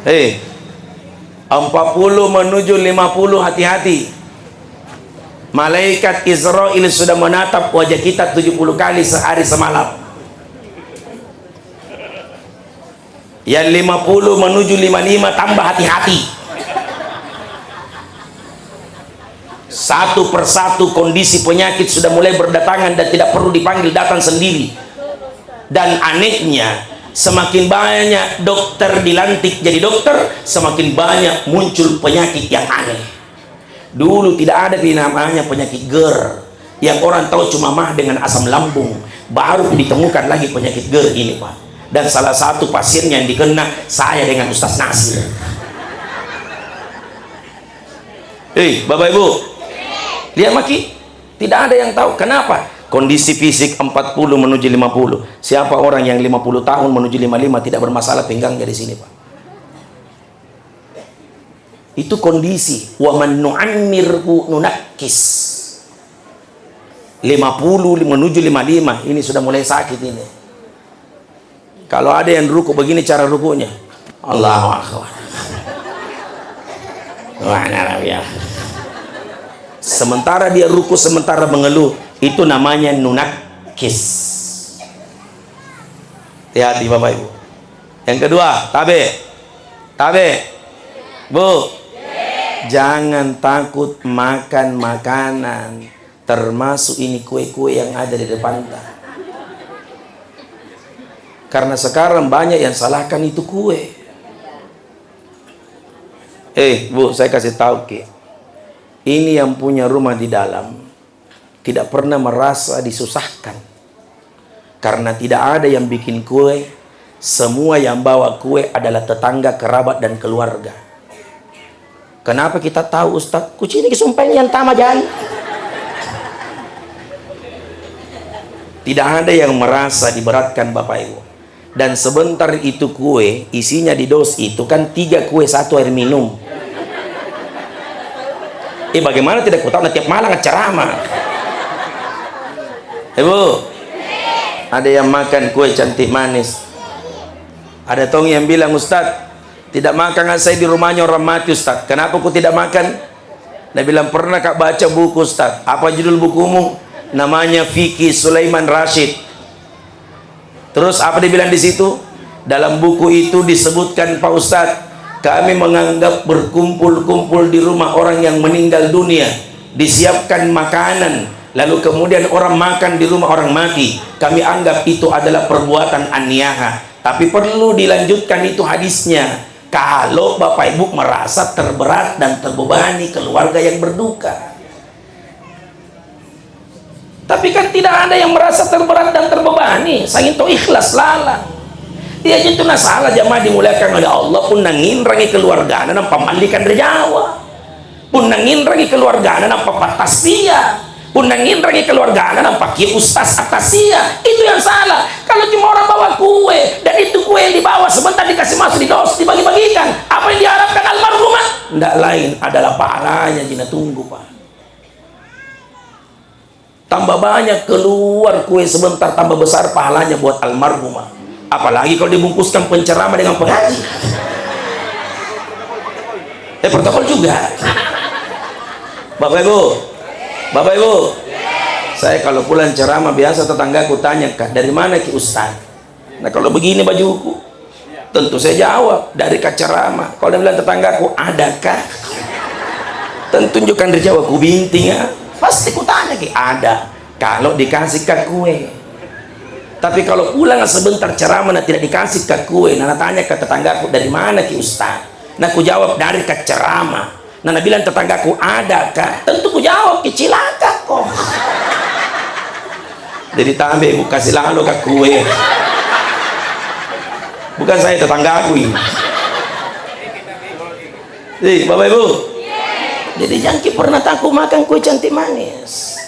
Hei, empat puluh menuju lima puluh, hati-hati. Malaikat Israel sudah menatap wajah kita tujuh puluh kali sehari semalam. Yang lima puluh menuju lima lima tambah hati-hati. Satu persatu kondisi penyakit sudah mulai berdatangan dan tidak perlu dipanggil, datang sendiri. Dan anehnya, semakin banyak dokter dilantik jadi dokter, semakin banyak muncul penyakit yang aneh. Dulu tidak ada namanya penyakit GERD. Yang orang tahu cuma mah dengan asam lambung. Baru ditemukan lagi penyakit GERD ini, Pak. Dan salah satu pasien yang dikenal saya dengan Ustaz Nasir. Eh, Bapak Ibu, lihat maki, tidak ada yang tahu. Kenapa? Kondisi fisik empat puluh menuju lima puluh. Siapa orang yang lima puluh tahun menuju lima lima tidak bermasalah pinggangnya di sini, Pak? Itu kondisi. Wa man nu'ammirhu nunakkis. Lima puluh menuju lima lima, ini sudah mulai sakit ini. Kalau ada yang ruku begini cara rukunya. Allahu Akbar. Wah, nah, ya. Sementara dia ruku, sementara mengeluh, itu namanya nunakkis. Hati-hati, Bapak Ibu. Yang kedua, tabe. Tabe. Bu. Jangan takut makan makanan, termasuk ini kue-kue yang ada di depanta. Karena sekarang banyak yang salahkan itu kue. Eh, Bu, saya kasih tahu, Ki. Ini yang punya rumah di dalam tidak pernah merasa disusahkan. Karena tidak ada yang bikin kue, semua yang bawa kue adalah tetangga, kerabat, dan keluarga. Kenapa kita tahu, Ustaz? Kucini kisumpai yang tama jani. Tidak ada yang merasa diberatkan, Bapak Ibu. Dan sebentar itu kue, isinya di dos itu kan tiga kue, satu air minum. Eh, bagaimana tidak kutahu, nah, tiap malam ceramah. Ibu, ada yang makan kue cantik manis. Ada tong yang bilang, "Ustaz, tidak makan saya di rumahnya orang mati, Ustaz. Kenapa ku tidak makan?" Dia bilang, "Pernah kak baca buku, Ustaz." "Apa judul bukumu?" "Namanya Fikih Sulaiman Rashid." Terus apa dibilang di situ? "Dalam buku itu disebutkan, Pak Ustadz, kami menganggap berkumpul-kumpul di rumah orang yang meninggal dunia, disiapkan makanan, lalu kemudian orang makan di rumah orang mati, kami anggap itu adalah perbuatan aniaha." Tapi perlu dilanjutkan itu hadisnya. Kalau Bapak Ibu merasa terberat dan terbebani keluarga yang berduka. Tapi kan tidak ada yang merasa terberat dan terbebani, sanging to ikhlas lalang. Iya, itu nasala jamaah dimuliakan oleh Allah, pun nanginrangi keluargana nampa mandikan rijawa. Pun nanginrangi keluargana nampa pattasia. Pun nanginrangi keluargana nampa ki ustaz atasia. Itu yang salah. Kalau cuma orang bawa kue, dan itu kue yang dibawa sebentar dikasih masuk di dos, dibagi-bagikan, apa yang diharapkan almarhumah? Ndak lain adalah pahalanya jina tunggu, Pak. Tambah banyak keluar kue sebentar, tambah besar pahalanya buat almarhumah. Apalagi kalau dibungkuskan penceramah dengan pengaji. Eh, protokol juga. Bapak Ibu, Bapak Ibu, saya kalau pulang ceramah biasa tetanggaku tanya, "Kak, dari mana ki Ustaz?" Nah, kalau begini bajuku, tentu saya jawab, "Dari kacerama." Kalau dia bilang tetanggaku, "Adakah?" Tentu tunjukkan dari Jawa, ku binting, ya. Pasti ku tanya ki, "Ada." Kalau dikasih ke kue. Tapi kalau pulang sebentar ceramah, nah, tidak dikasih ke kue, nah, natanya ke tetanggaku, "Dari mana ki Ustaz?" Nah, ku jawab, "Dari kacerama." Nah, nabilang tetanggaku, "Adakah?" Tentu ku jawab, "Kecilaka ko." Jadi tambe ku kasih lalo ka kue. Bukan saya, tetanggaku ini. Ih, Bapak Ibu. Jadi jangki pernah takut makan kue cantik manis.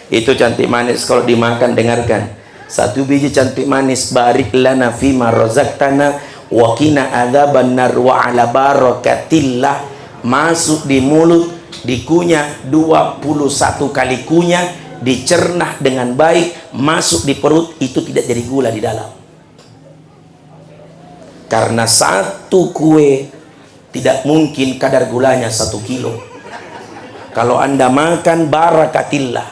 Itu cantik manis kalau dimakan, dengarkan. Satu biji cantik manis, "Barik lana fima razaqtana wa qina adzabannar" wa ala barakatillah, masuk di mulut, dikunyah dua puluh satu kali kunyah, dicerna dengan baik, masuk di perut, itu tidak jadi gula di dalam. Karena satu kue tidak mungkin kadar gulanya satu kilo. Kalau Anda makan barakatillah,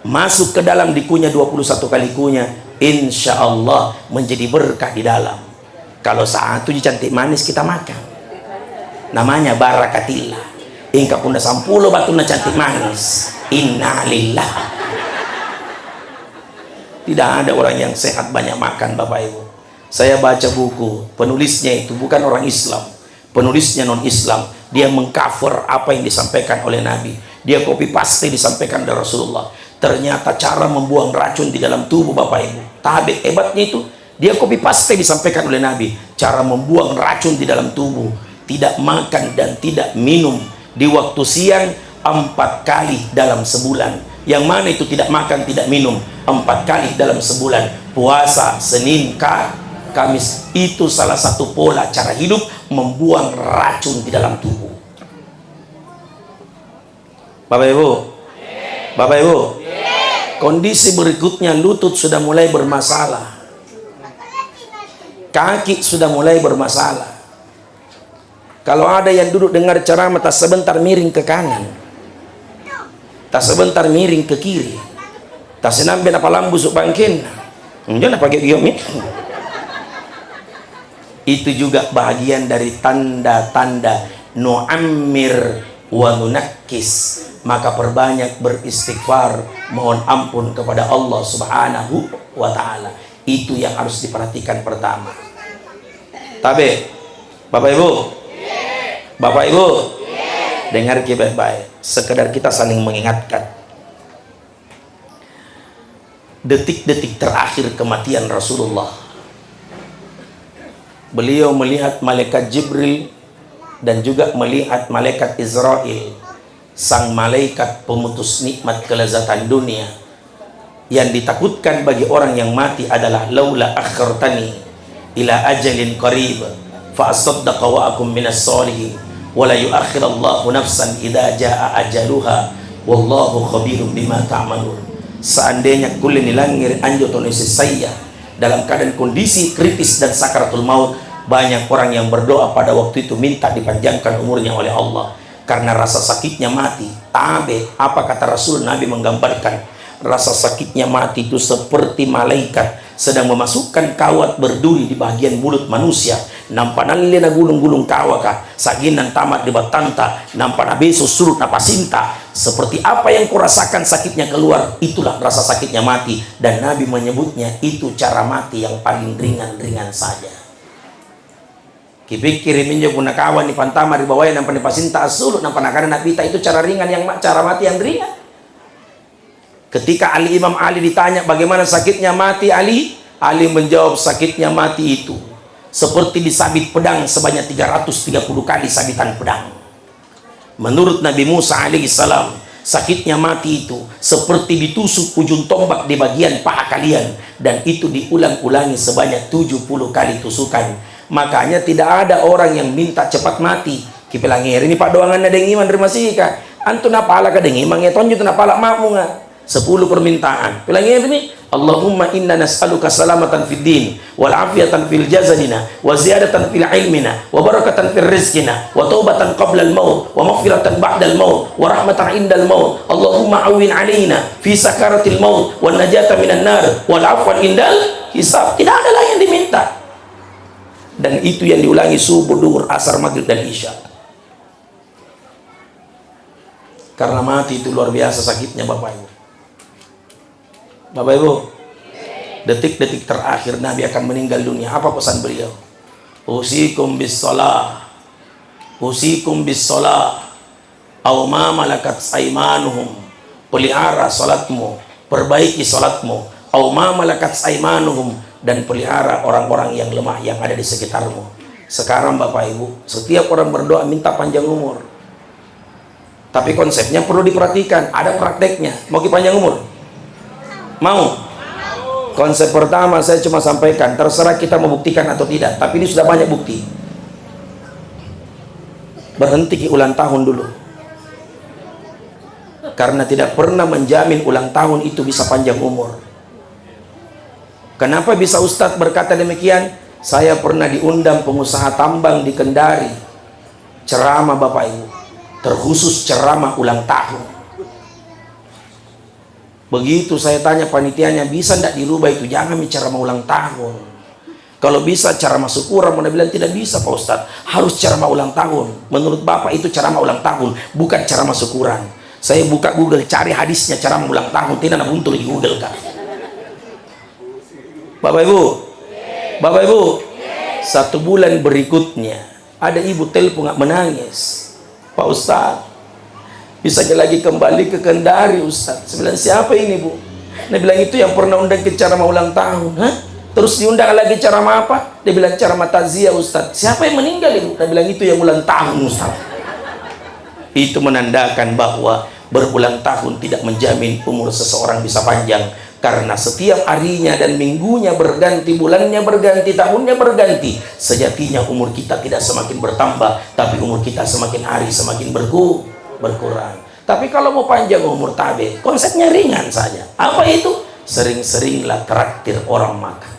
masuk ke dalam dikunyah dua puluh satu kali kunyah, insya Allah menjadi berkah di dalam. Kalau satu ji cantik manis kita makan, namanya barakatillah. Ingka punna sampulo batunna cantik manis, innalillah. Tidak ada orang yang sehat banyak makan, Bapak Ibu. Saya baca buku, penulisnya itu bukan orang Islam. Penulisnya non-Islam. Dia mengcover apa yang disampaikan oleh Nabi. Dia copy paste disampaikan dari Rasulullah. Ternyata cara membuang racun di dalam tubuh, Bapak Ibu. Tabe, hebatnya itu. Dia copy paste disampaikan oleh Nabi. Cara membuang racun di dalam tubuh. Tidak makan dan tidak minum di waktu siang empat kali dalam sebulan. Yang mana itu tidak makan, tidak minum empat kali dalam sebulan? Puasa Senin, Ka-, Kamis. Itu salah satu pola cara hidup membuang racun di dalam tubuh. Bapak Ibu, Bapak Ibu, kondisi berikutnya, lutut sudah mulai bermasalah, kaki sudah mulai bermasalah. Kalau ada yang duduk dengar ceramah, tak sebentar miring ke kanan, tak sebentar miring ke kiri, tak senambe napalambu su bangkenna. Enjo napake gio mi. Itu juga bahagian dari tanda-tanda nu'ammir wa nunakkis. Maka perbanyak beristighfar, mohon ampun kepada Allah Subhanahu wa Ta'ala. Itu yang harus diperhatikan pertama. Tabe, Bapak Ibu, Bapak Ibu, dengar ki baik-baik. Sekedar kita saling mengingatkan. Detik-detik terakhir kematian Rasulullah, beliau melihat malaikat Jibril dan juga melihat malaikat Israel, sang malaikat pemutus nikmat kelezatan dunia. Yang ditakutkan bagi orang yang mati adalah, "Laula akhartani ila ajalin qarib, fa asaddaqa wa akun minas solihin, wa la yuakhirallahu nafsan idza jaa ajaluha, wallahu khabirum bima ta'malun." Seandainya kulle nilangngeri anjo tone sessaya dalam keadaan kondisi kritis dan sakaratul maut, banyak orang yang berdoa pada waktu itu minta dipanjangkan umurnya oleh Allah karena rasa sakitnya mati. Tabe, apa kata Rasul, Nabi menggambarkan rasa sakitnya mati itu seperti malaikat sedang memasukkan kawat berduri di bagian mulut manusia, nampa nalle nagulung-gulung kawaka, saginna tamat di battanta, nampa nabeso surut napasinta. Seperti apa yang kurasakan sakitnya keluar, itulah rasa sakitnya mati. Dan Nabi menyebutnya itu cara mati yang paling ringan-ringan saja. Kipikkiri minjo punna kawani pantama ri bawai nampa nipasinta assulu, nampa nakana Nabi ta itu cara ringan yang ma-, cara mati yang ringan. Ketika Ali, Imam Ali ditanya, "Bagaimana sakitnya mati, Ali?" Ali menjawab, "Sakitnya mati itu seperti disabit pedang sebanyak tiga ratus tiga puluh kali sabitan pedang." Menurut Nabi Musa alaihi salam, sakitnya mati itu seperti ditusuk ujung tombak di bagian paha kalian, dan itu diulang-ulangi sebanyak tujuh puluh kali tusukan. Makanya tidak ada orang yang minta cepat mati. Kipelangerini paddoanganna deng imang ri masika. Antu napalaka deng imang, iya tonjo tu napala makmunga. Sepuluh permintaan. Pelangerini, Allahumma inna nas'aluka salamatan fid din, wal afiatan fil jasadina, wa ziyadatan fil ilmina, wa barakatan fil rizqina, wa taubatan qablal maut, wa maghfiratan ba'dal maut, wa rahmatan indal maut. Allahumma awwin alaina fi sakaratil maut, wa najatan minan nar, wal afwa indal hisab. Tidak ada lagi yang diminta. Dan itu yang diulangi subuh, duhur, asar, maghrib, dan isya. Karena mati itu luar biasa sakitnya, Bapak Ibu. Bapak Ibu, detik-detik terakhir Nabi akan meninggal dunia, apa pesan beliau? "Usikum bis shalah, usikum bis shalah, au ma malakat aimanuhum." Pelihara salatmu, perbaiki salatmu. "Au ma malakat aimanuhum," dan pelihara orang-orang yang lemah yang ada di sekitarmu. Sekarang, Bapak Ibu, setiap orang berdoa minta panjang umur. Tapi konsepnya perlu diperhatikan, ada prakteknya. Mau ki panjang umur? Mau? Konsep pertama saya cuma sampaikan, terserah kita mau buktikan atau tidak, tapi ini sudah banyak bukti. Berhenti ki ulang tahun dulu. Karena tidak pernah menjamin ulang tahun itu bisa panjang umur. Kenapa bisa Ustadz berkata demikian? Saya pernah diundang pengusaha tambang di Kendari, ceramah, Bapak Ibu. terkhusus ceramah ulang tahun. Begitu saya tanya panitianya, "Bisa ndak dirubah itu? Jangan mi ceramah ulang tahun. Kalau bisa ceramah syukuran." Mau bilang, "Tidak bisa, Pak Ustadz. Harus ceramah ulang tahun. Menurut Bapak itu ceramah ulang tahun, bukan ceramah syukuran." Saya buka Google, cari hadisnya ceramah ulang tahun. Tidak nabuntu di Google, Kak. Bapak Ibu, Bapak Ibu, satu bulan berikutnya, ada ibu telepon, nggak, menangis. "Pak Ustaz, bisa lagi kembali ke Kendari, Ustaz." Saya bilang, "Siapa ini, Bu?" Dia bilang, "Itu yang pernah undang ke ceramah ulang tahun." "Hah? Terus diundang lagi ceramah apa?" Dia bilang, "Ceramah takziah, Ustaz." "Siapa yang meninggal, Ibu?" Dia bilang, "Itu yang ulang tahun, Ustaz." Itu menandakan bahwa berulang tahun tidak menjamin umur seseorang bisa panjang, karena setiap harinya dan minggunya berganti, bulannya berganti, tahunnya berganti. Sejatinya umur kita tidak semakin bertambah, tapi umur kita semakin hari semakin berku-, berkurang. Tapi kalau mau panjang umur, tabe, konsepnya ringan saja. Apa itu? Sering-seringlah traktir orang makan.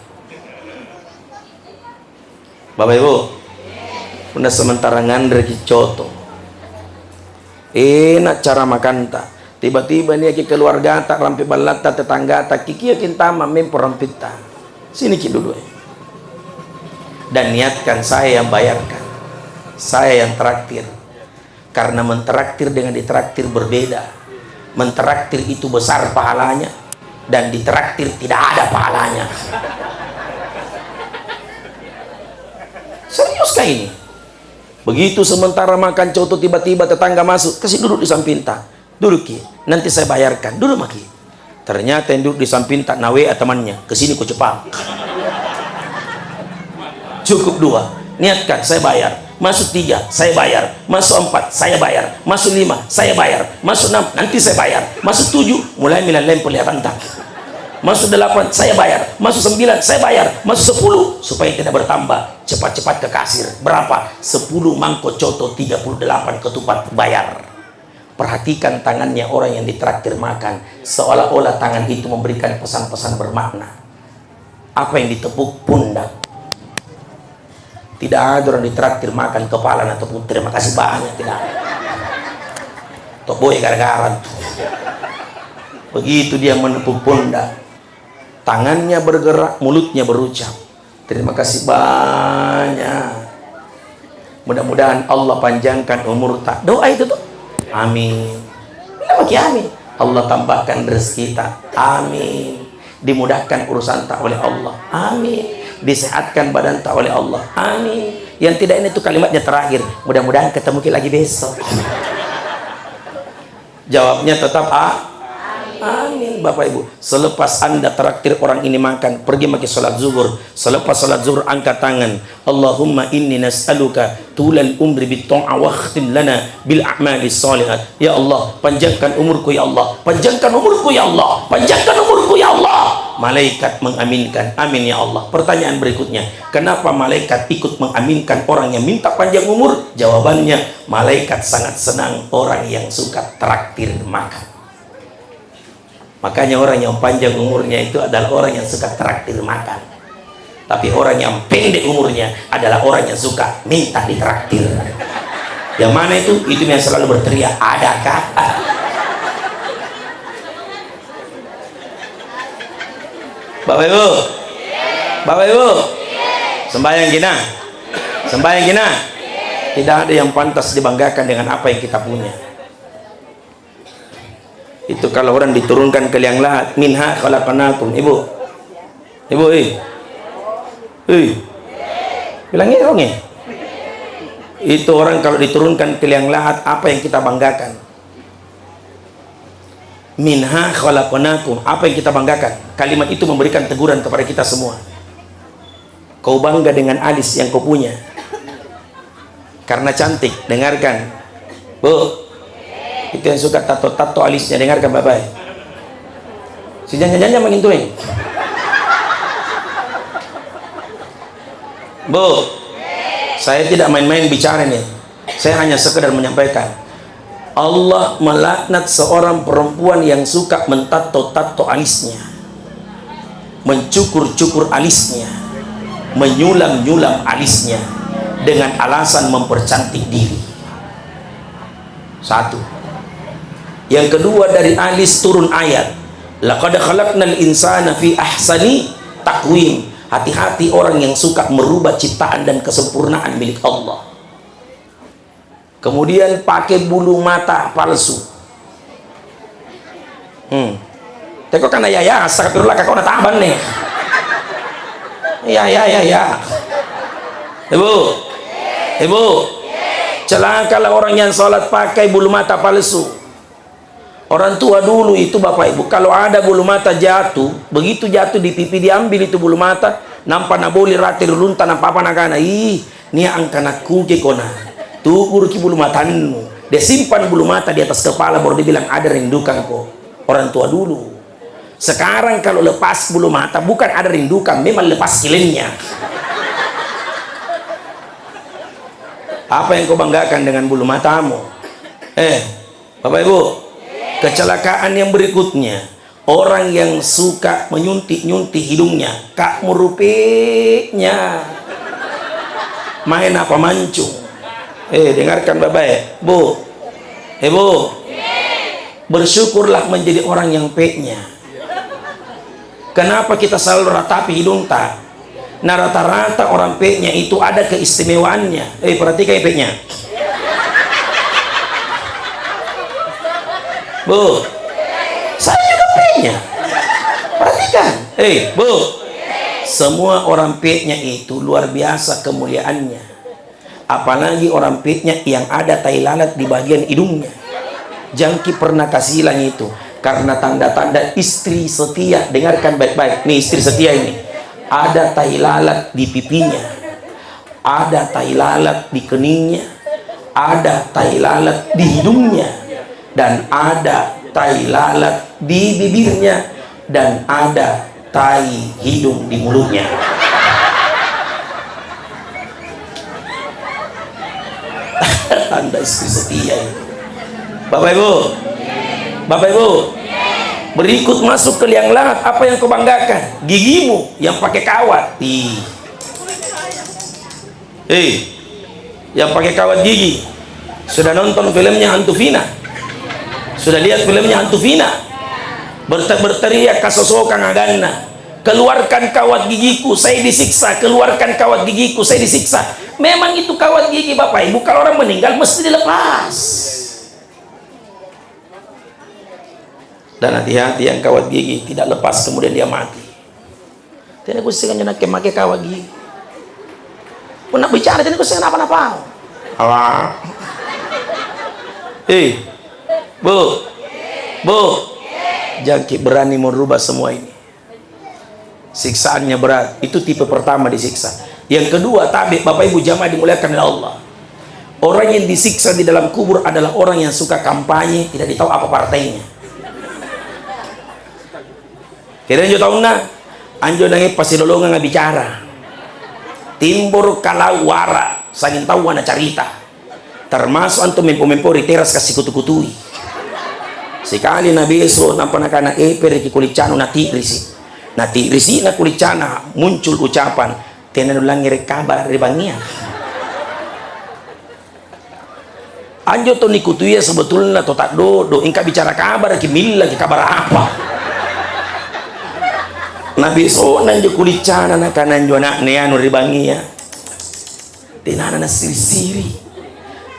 Bapak Ibu, punna sementara nganreki coto, enak cara makanta. Tiba-tiba niaki keluargata, rampe ballatta, tetanggata, kikiaki ntama mempo rampitta. Siniki duduk. Dan niatkan saya yang bayarkan. Saya yang traktir. Karena mentraktir dengan ditraktir berbeda. Mentraktir itu besar pahalanya, dan ditraktir tidak ada pahalanya. Serius kah ini? Begitu sementara makan coto, tiba-tiba tetangga masuk, "Kasih duduk di sampingta. Duduk ki, nanti saya bayarkan. Duduk maki." Ternyata yang duduk di sampingta na W A temannya, "Kesini ko cepat." Cukup dua, niatkan, saya bayar. Masuk tiga, saya bayar. Masuk empat, saya bayar. Masuk lima, saya bayar. Masuk enam, nanti saya bayar. Masuk tujuh, mulai milan lain penglihatannya. Masuk delapan, saya bayar. Masuk sembilan, saya bayar. Masuk sepuluh, supaya tidak bertambah, cepat-cepat ke kasir. Berapa? Sepuluh mangkok coto, tiga puluh delapan ketupat, bayar. Perhatikan tangannya orang yang ditraktir makan, seolah-olah tangan itu memberikan pesan-pesan bermakna. Apa yang ditepuk? Pundak. Tidak ada orang ditraktir makan kepala na tepuk, "Terima kasih banyak," tidak ada. Toboi gara-gara tu. Begitu dia menepuk pundak, tangannya bergerak, mulutnya berucap, "Terima kasih banyak. Mudah-mudahan Allah panjangkan umurta." Doa itu tuh. Amin. Bilang lagi amin. "Allah tambahkan rezekita." Amin. "Dimudahkan urusanta oleh Allah." Amin. "Disehatkan badanta oleh Allah." Amin. Yang tidak enak itu kalimatnya terakhir. "Mudah-mudahan ketemu ki lagi besok." Jawabnya tetap a-, amin, Bapak Ibu. Selepas Anda traktir orang ini makan, pergi maki sholat zuhur. Selepas sholat zuhur, angkat tangan. "Allahumma inni nas'aluka tulal umri bit ta'ah wakhtim lana bil a'mali shalihat." "Ya Allah, panjangkan umurku, ya Allah. Panjangkan umurku, ya Allah. Panjangkan umurku, ya Allah." Malaikat mengaminkan, "Amin, ya Allah." Pertanyaan berikutnya, kenapa malaikat ikut mengaminkan orang yang minta panjang umur? Jawabannya, malaikat sangat senang orang yang suka traktir makan. Makanya orang yang panjang umurnya itu adalah orang yang suka traktir makan. Tapi orang yang pendek umurnya adalah orang yang suka minta ditraktir. Yang mana itu? Itu yang selalu berteriak, "Adakah?" Bapak Ibu, Bapak Ibu, sembahyang gina, sembahyang gina. Tidak ada yang pantas dibanggakan dengan apa yang kita punya. Itu kalau orang diturunkan ke liang lahat, "Minha khalaqnakum." Ibu. Ibu, eh. Eh. Bilang, "Eh, orang, eh." Itu orang kalau diturunkan ke liang lahat, apa yang kita banggakan? "Minha khalaqnakum." Apa yang kita banggakan? Kalimat itu memberikan teguran kepada kita semua. Kau bangga dengan alis yang kau punya karena cantik. Dengarkan, Bu. Itu yang suka tato-tato alisnya, dengarkan baik-baik. Si janja-janja mangintui. Bu, saya tidak main-main bicara nih. Saya hanya sekedar menyampaikan. Allah melaknat seorang perempuan yang suka mentatto-tatto alisnya, mencukur-cukur alisnya, menyulam-nyulam alisnya dengan alasan mempercantik diri. Satu. Yang kedua, dari alis turun ayat, "Laqad khalaqnal insana fi ahsani taqwim." Hati-hati orang yang suka merubah ciptaan dan kesempurnaan milik Allah. Kemudian pakai bulu mata palsu. Hmm. Teko kana ya, ya, astagfirullah, kakak na taban nih. Ya, ya, ya, ya. Ibu, ibu, celakalah orang yang sholat pakai bulu mata palsu. Orang tua dulu itu, Bapak Ibu, kalau ada bulu mata jatuh, begitu jatuh di pipi, diambil itu bulu mata, nampa naboli rate rulunta, nampa apa nakana, "Ih, nia angka nakkuke kona, tuguruki bulu matannu." Dia simpan bulu mata di atas kepala, baru dia bilang, "Ada rindukan ko." Orang tua dulu. Sekarang kalau lepas bulu mata, bukan ada rindukan, memang lepas kilengnya. Apa yang kau banggakan dengan bulu matamu? Eh, Bapak Ibu, kecelakaan yang berikutnya, orang yang suka menyuntik-nyuntik hidungnya, kak murupiknya, main apa mancung? Eh, dengarkan baik-baik, Bu. Eh, Bu, bersyukurlah menjadi orang yang peknya. Kenapa kita selalu ratapi hidungta? Nah, rata-rata orang peknya itu ada keistimewaannya. Eh, perhatikan ya peknya. Bu, saya juga peknya. Perhatikan. Eh, Bu, semua orang peknya itu luar biasa kemuliaannya. Apalagi orang peknya yang ada tai lalat di bagian hidungnya. Jangki pernah kasilang itu, karena tanda-tanda istri setia. Dengarkan baik-baik, nih istri setia ini. Ada tai lalat di pipinya, ada tai lalat di keningnya, ada tai lalat di hidungnya, dan ada tai lalat di bibirnya, dan ada tai hidung di mulutnya. Tanda istri setia itu. Bapak Ibu, Bapak Ibu, berikut masuk ke liang lahat, apa yang kau banggakan? Gigimu yang pakai kawat. Ih. Eh, yang pakai kawat gigi. Sudah nonton filmnya Hantu Vina? Sudah lihat filmnya Hantu Vina? Berte-, berteriak kasosokang aganna, "Keluarkan kawat gigiku, saya disiksa. Keluarkan kawat gigiku, saya disiksa." Memang itu kawat gigi, Bapak Ibu, kalau orang meninggal mesti dilepas. Dan hati-hati, yang kawat gigi tidak lepas kemudian dia mati. Tena kusseng anjo nakke make kawat gigi. Punna bicara tena kusseng napa-napa. Awa. Eh, Bu. Bu. Jangki berani merubah semua ini. Siksaannya berat. Itu tipe pertama disiksa. Yang kedua, tabe, Bapak Ibu jamaah dimuliakan oleh Allah. Orang yang disiksa di dalam kubur adalah orang yang suka kampanye, tidak ditahu apa partainya. Kira anjo taunna, anjo nange pasilolongang bicara. Timboro kalau wara, sanging tawa na carita. Termasuk antu mempo-mempo ri teras kasikutu-kutui. Sikali na beso, nampa nakana, "Epereki kuliccanu," nati'risi. Nati'risi na kuliccana, muncul ucapan, "Tena nulangngere kabara ri bangngia." Anjo to nikutui sebetulna to taddodo, engka bicara kabara ki, millaki kabara apa? Na besona anjo kuliccana nakana anjo ana'na anu ri bangngia. Tenana nassiri-siri.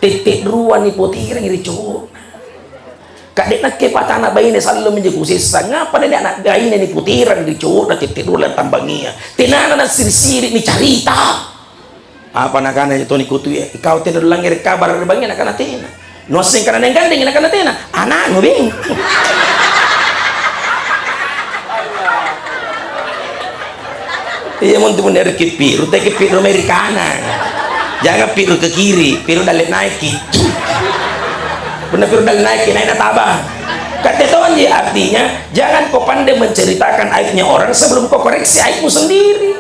Tette rua nipotireng ri cowokna. Kadek nakke patana baine sallo menje kusessa. Ngapa nene anak baine nipotireng ri cowokna tette rua lattambangia? Tenana nassiri-siri ni carita. Apa nakana toni kutu ya? Ikau tena langngere kabara ri bangngi nakana tena. Nuasseng kana neng gandeng nakana tena. Anakmu beng. Iya, mun tu mun dari kipi, rute kipi rumah ri kanan. Jangan piru ke kiri, piru dalle naiki. Benar piru dalle naiki, naik na tabang. Kata tonji artinya, jangan kau pandai menceritakan aibnya orang sebelum kau koreksi aibmu sendiri.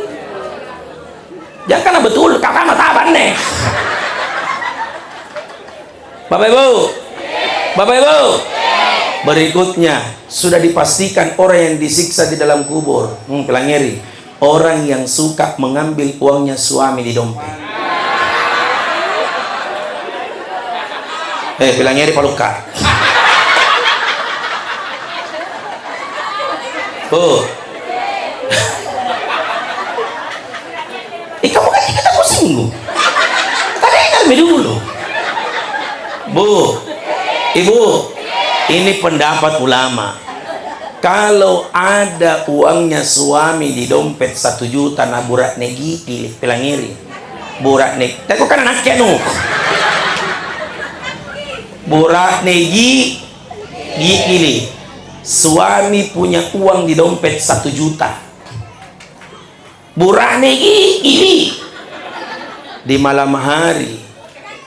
Jangan karena betul, kakak mah tabang nih. Bapak Ibu, Bapak Ibu, berikutnya sudah dipastikan orang yang disiksa di dalam kubur, hmm, pelangeri, orang yang suka mengambil uangnya suami di dompet. Eh, pilangngeri palukka. Oh. Eh, kamu kan kita pusing. Tadi dengar dulu. Bu, Ibu, ini pendapat ulama. Kalau ada uangnya suami di dompet satu juta, na bura'ne gi pilih, pilangngeri. Bura'ne, teko kan anaknya nu. Bura'ne gi, gi pilih. Suami punya uang di dompet satu juta. Bura'ne gi, gi. Di malam hari,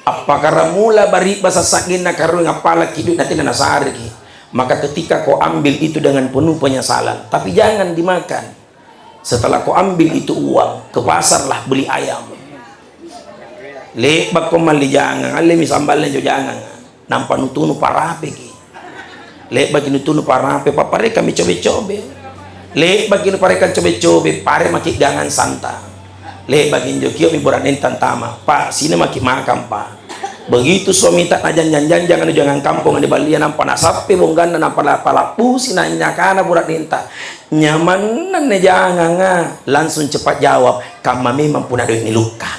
appakara mula bari basa saginna karung appalaki duit nanti nasariki. Maka ketika kau ambil itu dengan penuh penyesalan, tapi jangan dimakan. Setelah kau ambil itu uang, ke pasarlah beli ayam. Le'bakko malli jangang, alle mi samballe jo jangang. Nampa nutunu parapeki. Le'baki nutunu parape, paparekami cobe-cobe. Le'baki nuparekang cobe-cobe, pare maki gangang santa. Le'baki njo kio mi bura'nenta tama, Pak, sini maki makang, Pak. Begitu suamita najanjang-janjang anu jangang kampong di balia, nampa nasappe bongganna, nampa la-, palappusi nanyakana bura'nenta. Nyamanna ne janganga, langsung cepat jawab, kamma memang puna doe' ni lukka.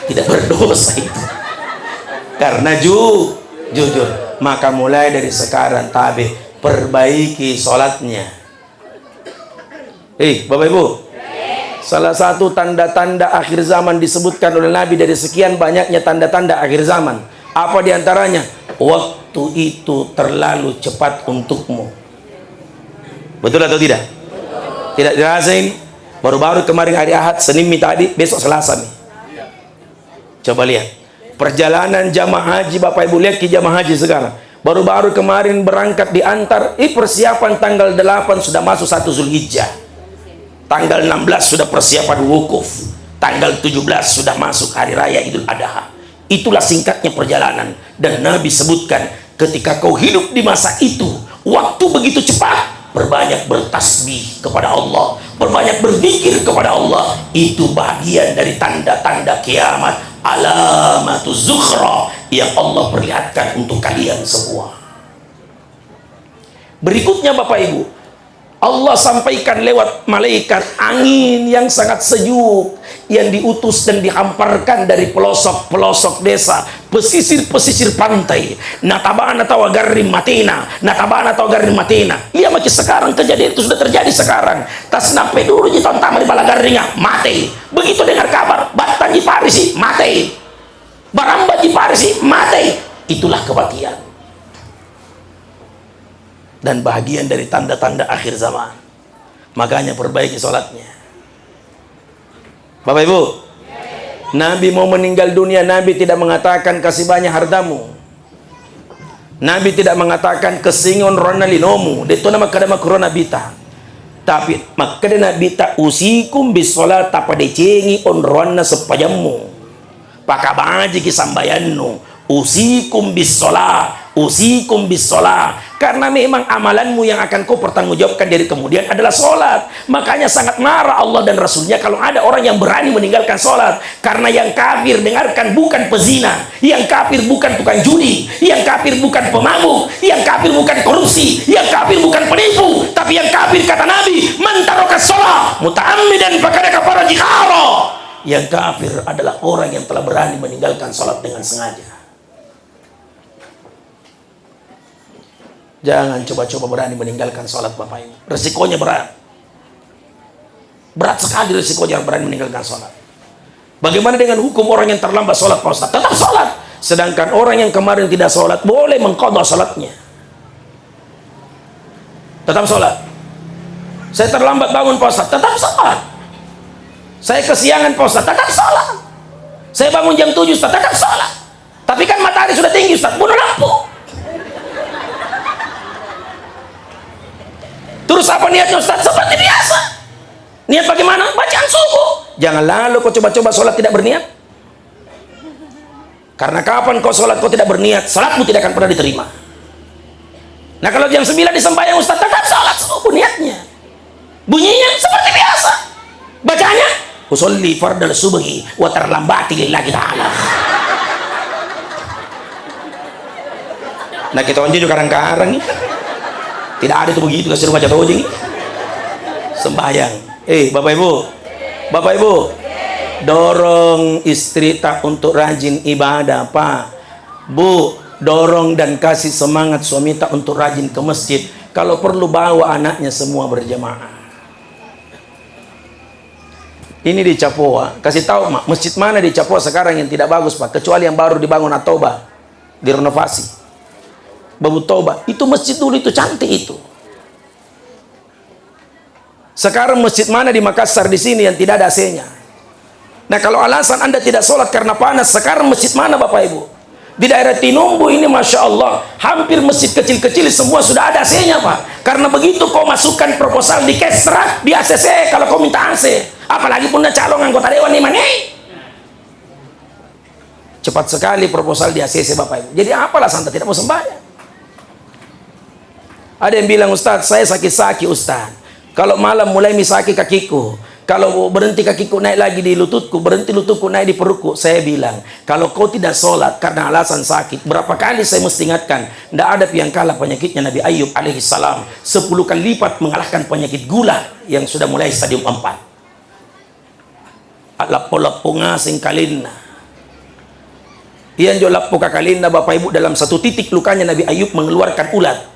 Tidak berdosa itu. Karena ju-, jujur. Maka mulai dari sekarang tabe, perbaiki sholatnya. Eh, Bapak Ibu, salah satu tanda-tanda akhir zaman disebutkan oleh Nabi, dari sekian banyaknya tanda-tanda akhir zaman. Apa diantaranya? Waktu itu terlalu cepat untukmu. Betul atau tidak? Tidak dirasa ini? Baru-baru kemarin hari Ahad, Senin mi tadi, besok Selasa mi. Coba lihat. Perjalanan jamaah haji, Bapak Ibu, lihat ki jamaah haji sekarang. Baru-baru kemarin berangkat diantar, ih, persiapan tanggal delapan sudah masuk satu Zulhijjah. Tanggal enam belas sudah persiapan wukuf. Tanggal tujuh belas sudah masuk hari raya Idul Adha. Itulah singkatnya perjalanan. Dan Nabi sebutkan, ketika kau hidup di masa itu, waktu begitu cepat, perbanyak bertasbih kepada Allah, perbanyak berzikir kepada Allah. Itu bagian dari tanda-tanda kiamat, alamatuz zukhra, yang Allah perlihatkan untuk kalian semua. Berikutnya, Bapak Ibu, Allah sampaikan lewat malaikat angin yang sangat sejuk yang diutus dan dihamparkan dari pelosok-pelosok desa, pesisir-pesisir pantai. Natabana tau agarring matena, natabana tau agarring matena. Lihat maki sekarang, kejadian itu sudah terjadi sekarang. Tas nampe dulu ji tau tama di bala garringa, mate. Begitu dengar kabar, battanji parisi, mate. Barambaji parisi, mate. Itulah kematian. Dan bahagian dari tanda-tanda akhir zaman. Makanya perbaiki sholatnya. Bapak Ibu, Nabi mau meninggal dunia, Nabi tidak mengatakan, "Kasih banyak hartamu." Nabi tidak mengatakan, "Kessingi onroanna linomu." De'to namakkeda makkuero Nabita. Tapi makkeda Nabita, "Usikum bis sholat," tapadecengi onroanna seppajammu. Pakabajiki sambayannu. Usikum bis sholat, usikum bis sholat. Karena memang amalanmu yang akan kau pertanggungjawabkan dari kemudian adalah sholat. Makanya sangat marah Allah dan Rasulnya kalau ada orang yang berani meninggalkan sholat. Karena yang kafir, dengarkan, bukan pezina. Yang kafir bukan tukang judi. Yang kafir bukan pemabuk. Yang kafir bukan korupsi. Yang kafir bukan penipu. Tapi yang kafir, kata Nabi, "Man taraka sholat muta'ammidan fakada kafara jihara." Yang kafir adalah orang yang telah berani meninggalkan sholat dengan sengaja. Jangan coba-coba berani meninggalkan sholat, Bapak Ibu. Resikonya berat. Berat sekali resikonya berani meninggalkan sholat. Bagaimana dengan hukum orang yang terlambat sholat, Pak Ustaz? Tetap sholat. Sedangkan orang yang kemarin tidak sholat, boleh mengqadha sholatnya. Tetap sholat. Saya terlambat bangun, Pak Ustaz. Tetap sholat. Saya kesiangan, Pak Ustaz. Tetap sholat. Saya bangun jam tujuh, Ustaz. Tetap sholat. Tapi kan matahari sudah tinggi, Ustaz. Bunuh lampu. Terus apa niatnya, Ustaz? Seperti biasa. Niat bagaimana? Bacaan subuh. Jangan lalu kau coba-coba sholat tidak berniat. Karena kapan kau sholat, kau tidak berniat, sholatmu tidak akan pernah diterima. Nah, kalau jam sembilan disembahyang, Ustaz, tetap sholat subuh niatnya. Bunyinya seperti biasa. Bacanya, "Usolli fardal subhi wa tarlambati lillahi ta'ala." Nah, kita onjo juga karang-karang nih. Tidak ada tuh begitu, kasih rumah jatuh aja nih. Sembahyang. Eh, Bapak Ibu. Bapak Ibu. Dorong istri tak untuk rajin ibadah, Pak. Bu, dorong dan kasih semangat suami tak untuk rajin ke masjid. Kalau perlu bawa anaknya semua berjamaah. Ini di Capoa, kasih tahu, Mak, masjid mana di Capoa sekarang yang tidak bagus, Pak? Kecuali yang baru dibangun Atoba, direnovasi. Babu Toba, itu masjid dulu itu cantik itu. Sekarang masjid mana di Makassar di sini yang tidak ada A C-nya? Nah, kalau alasan Anda tidak sholat karena panas, sekarang masjid mana, Bapak Ibu? Di daerah Tinumbu ini, Masya Allah, hampir masjid kecil-kecil semua sudah ada A C-nya, Pak. Karena begitu kau masukkan proposal di Kesra, di A C C, kalau kau minta A C. Apalagi punya calon anggota dewan ini, mani. Cepat sekali proposal di A C C, Bapak Ibu. Jadi apa alasan Anda tidak mau sembahyang? Ada yang bilang, "Ustaz, saya sakit-sakit, Ustaz. Kalau malam mulai mi sakit kakiku. Kalau berhenti kakiku naik lagi di lututku, berhenti lututku naik di perutku." Saya bilang, "Kalau kau tidak sholat karena alasan sakit, berapa kali saya mesti ingatkan, ndak ada yang kalah penyakitnya Nabi Ayub alaihi salam. Sepuluh kali lipat mengalahkan penyakit gula yang sudah mulai stadium empat." Lappo-lappo ngaseng kalenna. Iyanjo lappo kakalenna, Bapak Ibu, dalam satu titik lukanya Nabi Ayub mengeluarkan ulat.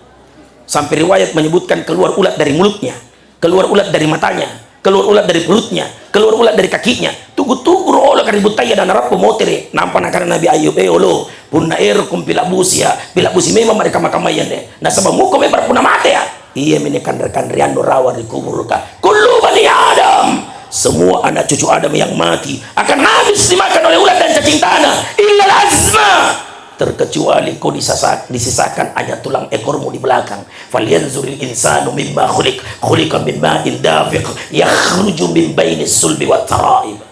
Sampai riwayat menyebutkan keluar ulat dari mulutnya, keluar ulat dari matanya, keluar ulat dari perutnya, keluar ulat dari kakinya. Tugu-tugu rolo kaributtaya dan narappo motere. Nampa nakana Nabi Ayub, "Eh, olo, punna ero kung pilabbusi ya, pilabbusi memang mereka makamaian deh. Nasaba muko memang punna mate ya." Iya mini kanre-kanreannu rawa ri kuburuka. Kullu bani Adam, semua anak cucu Adam yang mati akan habis dimakan oleh ulat dan cacing tanah. Illa azma, terkecuali kau disasa-, disisakan hanya tulang ekormu di belakang. Falyanzuril insanu mimma khuliq, khuliqa min ma'in dafiq, yakhruju min bainis sulbi wat taraib.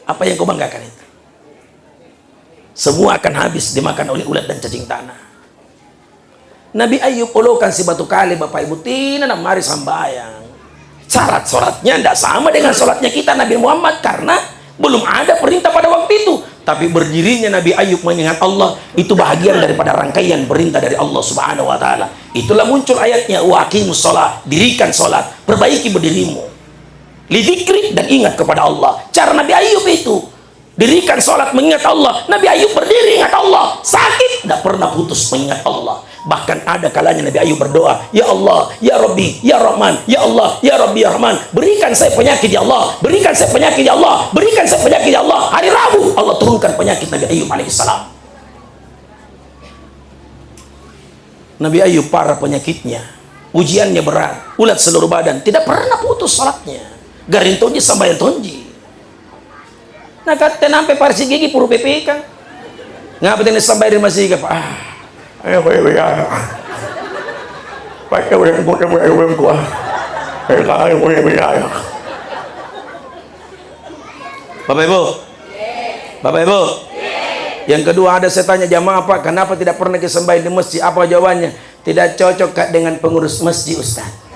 Apa yang kau banggakan itu? Semua akan habis dimakan oleh ulat dan cacing tanah. Nabi Ayub olokan si batu kale, Bapak Ibu, tina namari sambayang. Syarat-syaratnya ndak sama dengan sholatnya kita, Nabi Muhammad, karena belum ada perintah pada waktu itu. Tapi berdirinya Nabi Ayub mengingat Allah, itu bahagian daripada rangkaian perintah dari Allah Subhanahu wa Ta'ala. Itulah muncul ayatnya, "Wa aqimus shalah", dirikan sholat, perbaiki berdirimu. Lidzikri, dan ingat kepada Allah. Cara Nabi Ayub itu. Dirikan sholat mengingat Allah. Nabi Ayub berdiri ingat Allah. Sakit, tidak pernah putus mengingat Allah. Bahkan ada kalanya Nabi Ayub berdoa, "Ya Allah, ya Rabbi, ya Rahman, ya Allah, ya Rabbi, ya Rahman, berikan saya penyakit, ya Allah, berikan saya penyakit, ya Allah, berikan saya penyakit, ya Allah." Hari Rabu, Allah turunkan penyakit Nabi Ayub alaihissalam. Nabi Ayub parah penyakitnya, ujiannya berat, ulat seluruh badan, tidak pernah putus sholatnya. Garing tonji, sambayang tonji. Nakatte nampe parsi gigi puru P P K. Ngapa tene sambayang di masjid, Pak? Ah, ayo, ayo, ayo. Pakai udah kuat, udah kuat. Ayo, ayo, ayo, ayo. Bapak Ibu, Bapak Ibu, yang kedua, ada saya tanya jamaah, "Pak, kenapa tidak pernah kita sembahyang di masjid?" Apa jawabannya? "Tidak cocok, Kak, dengan pengurus masjid, Ustaz."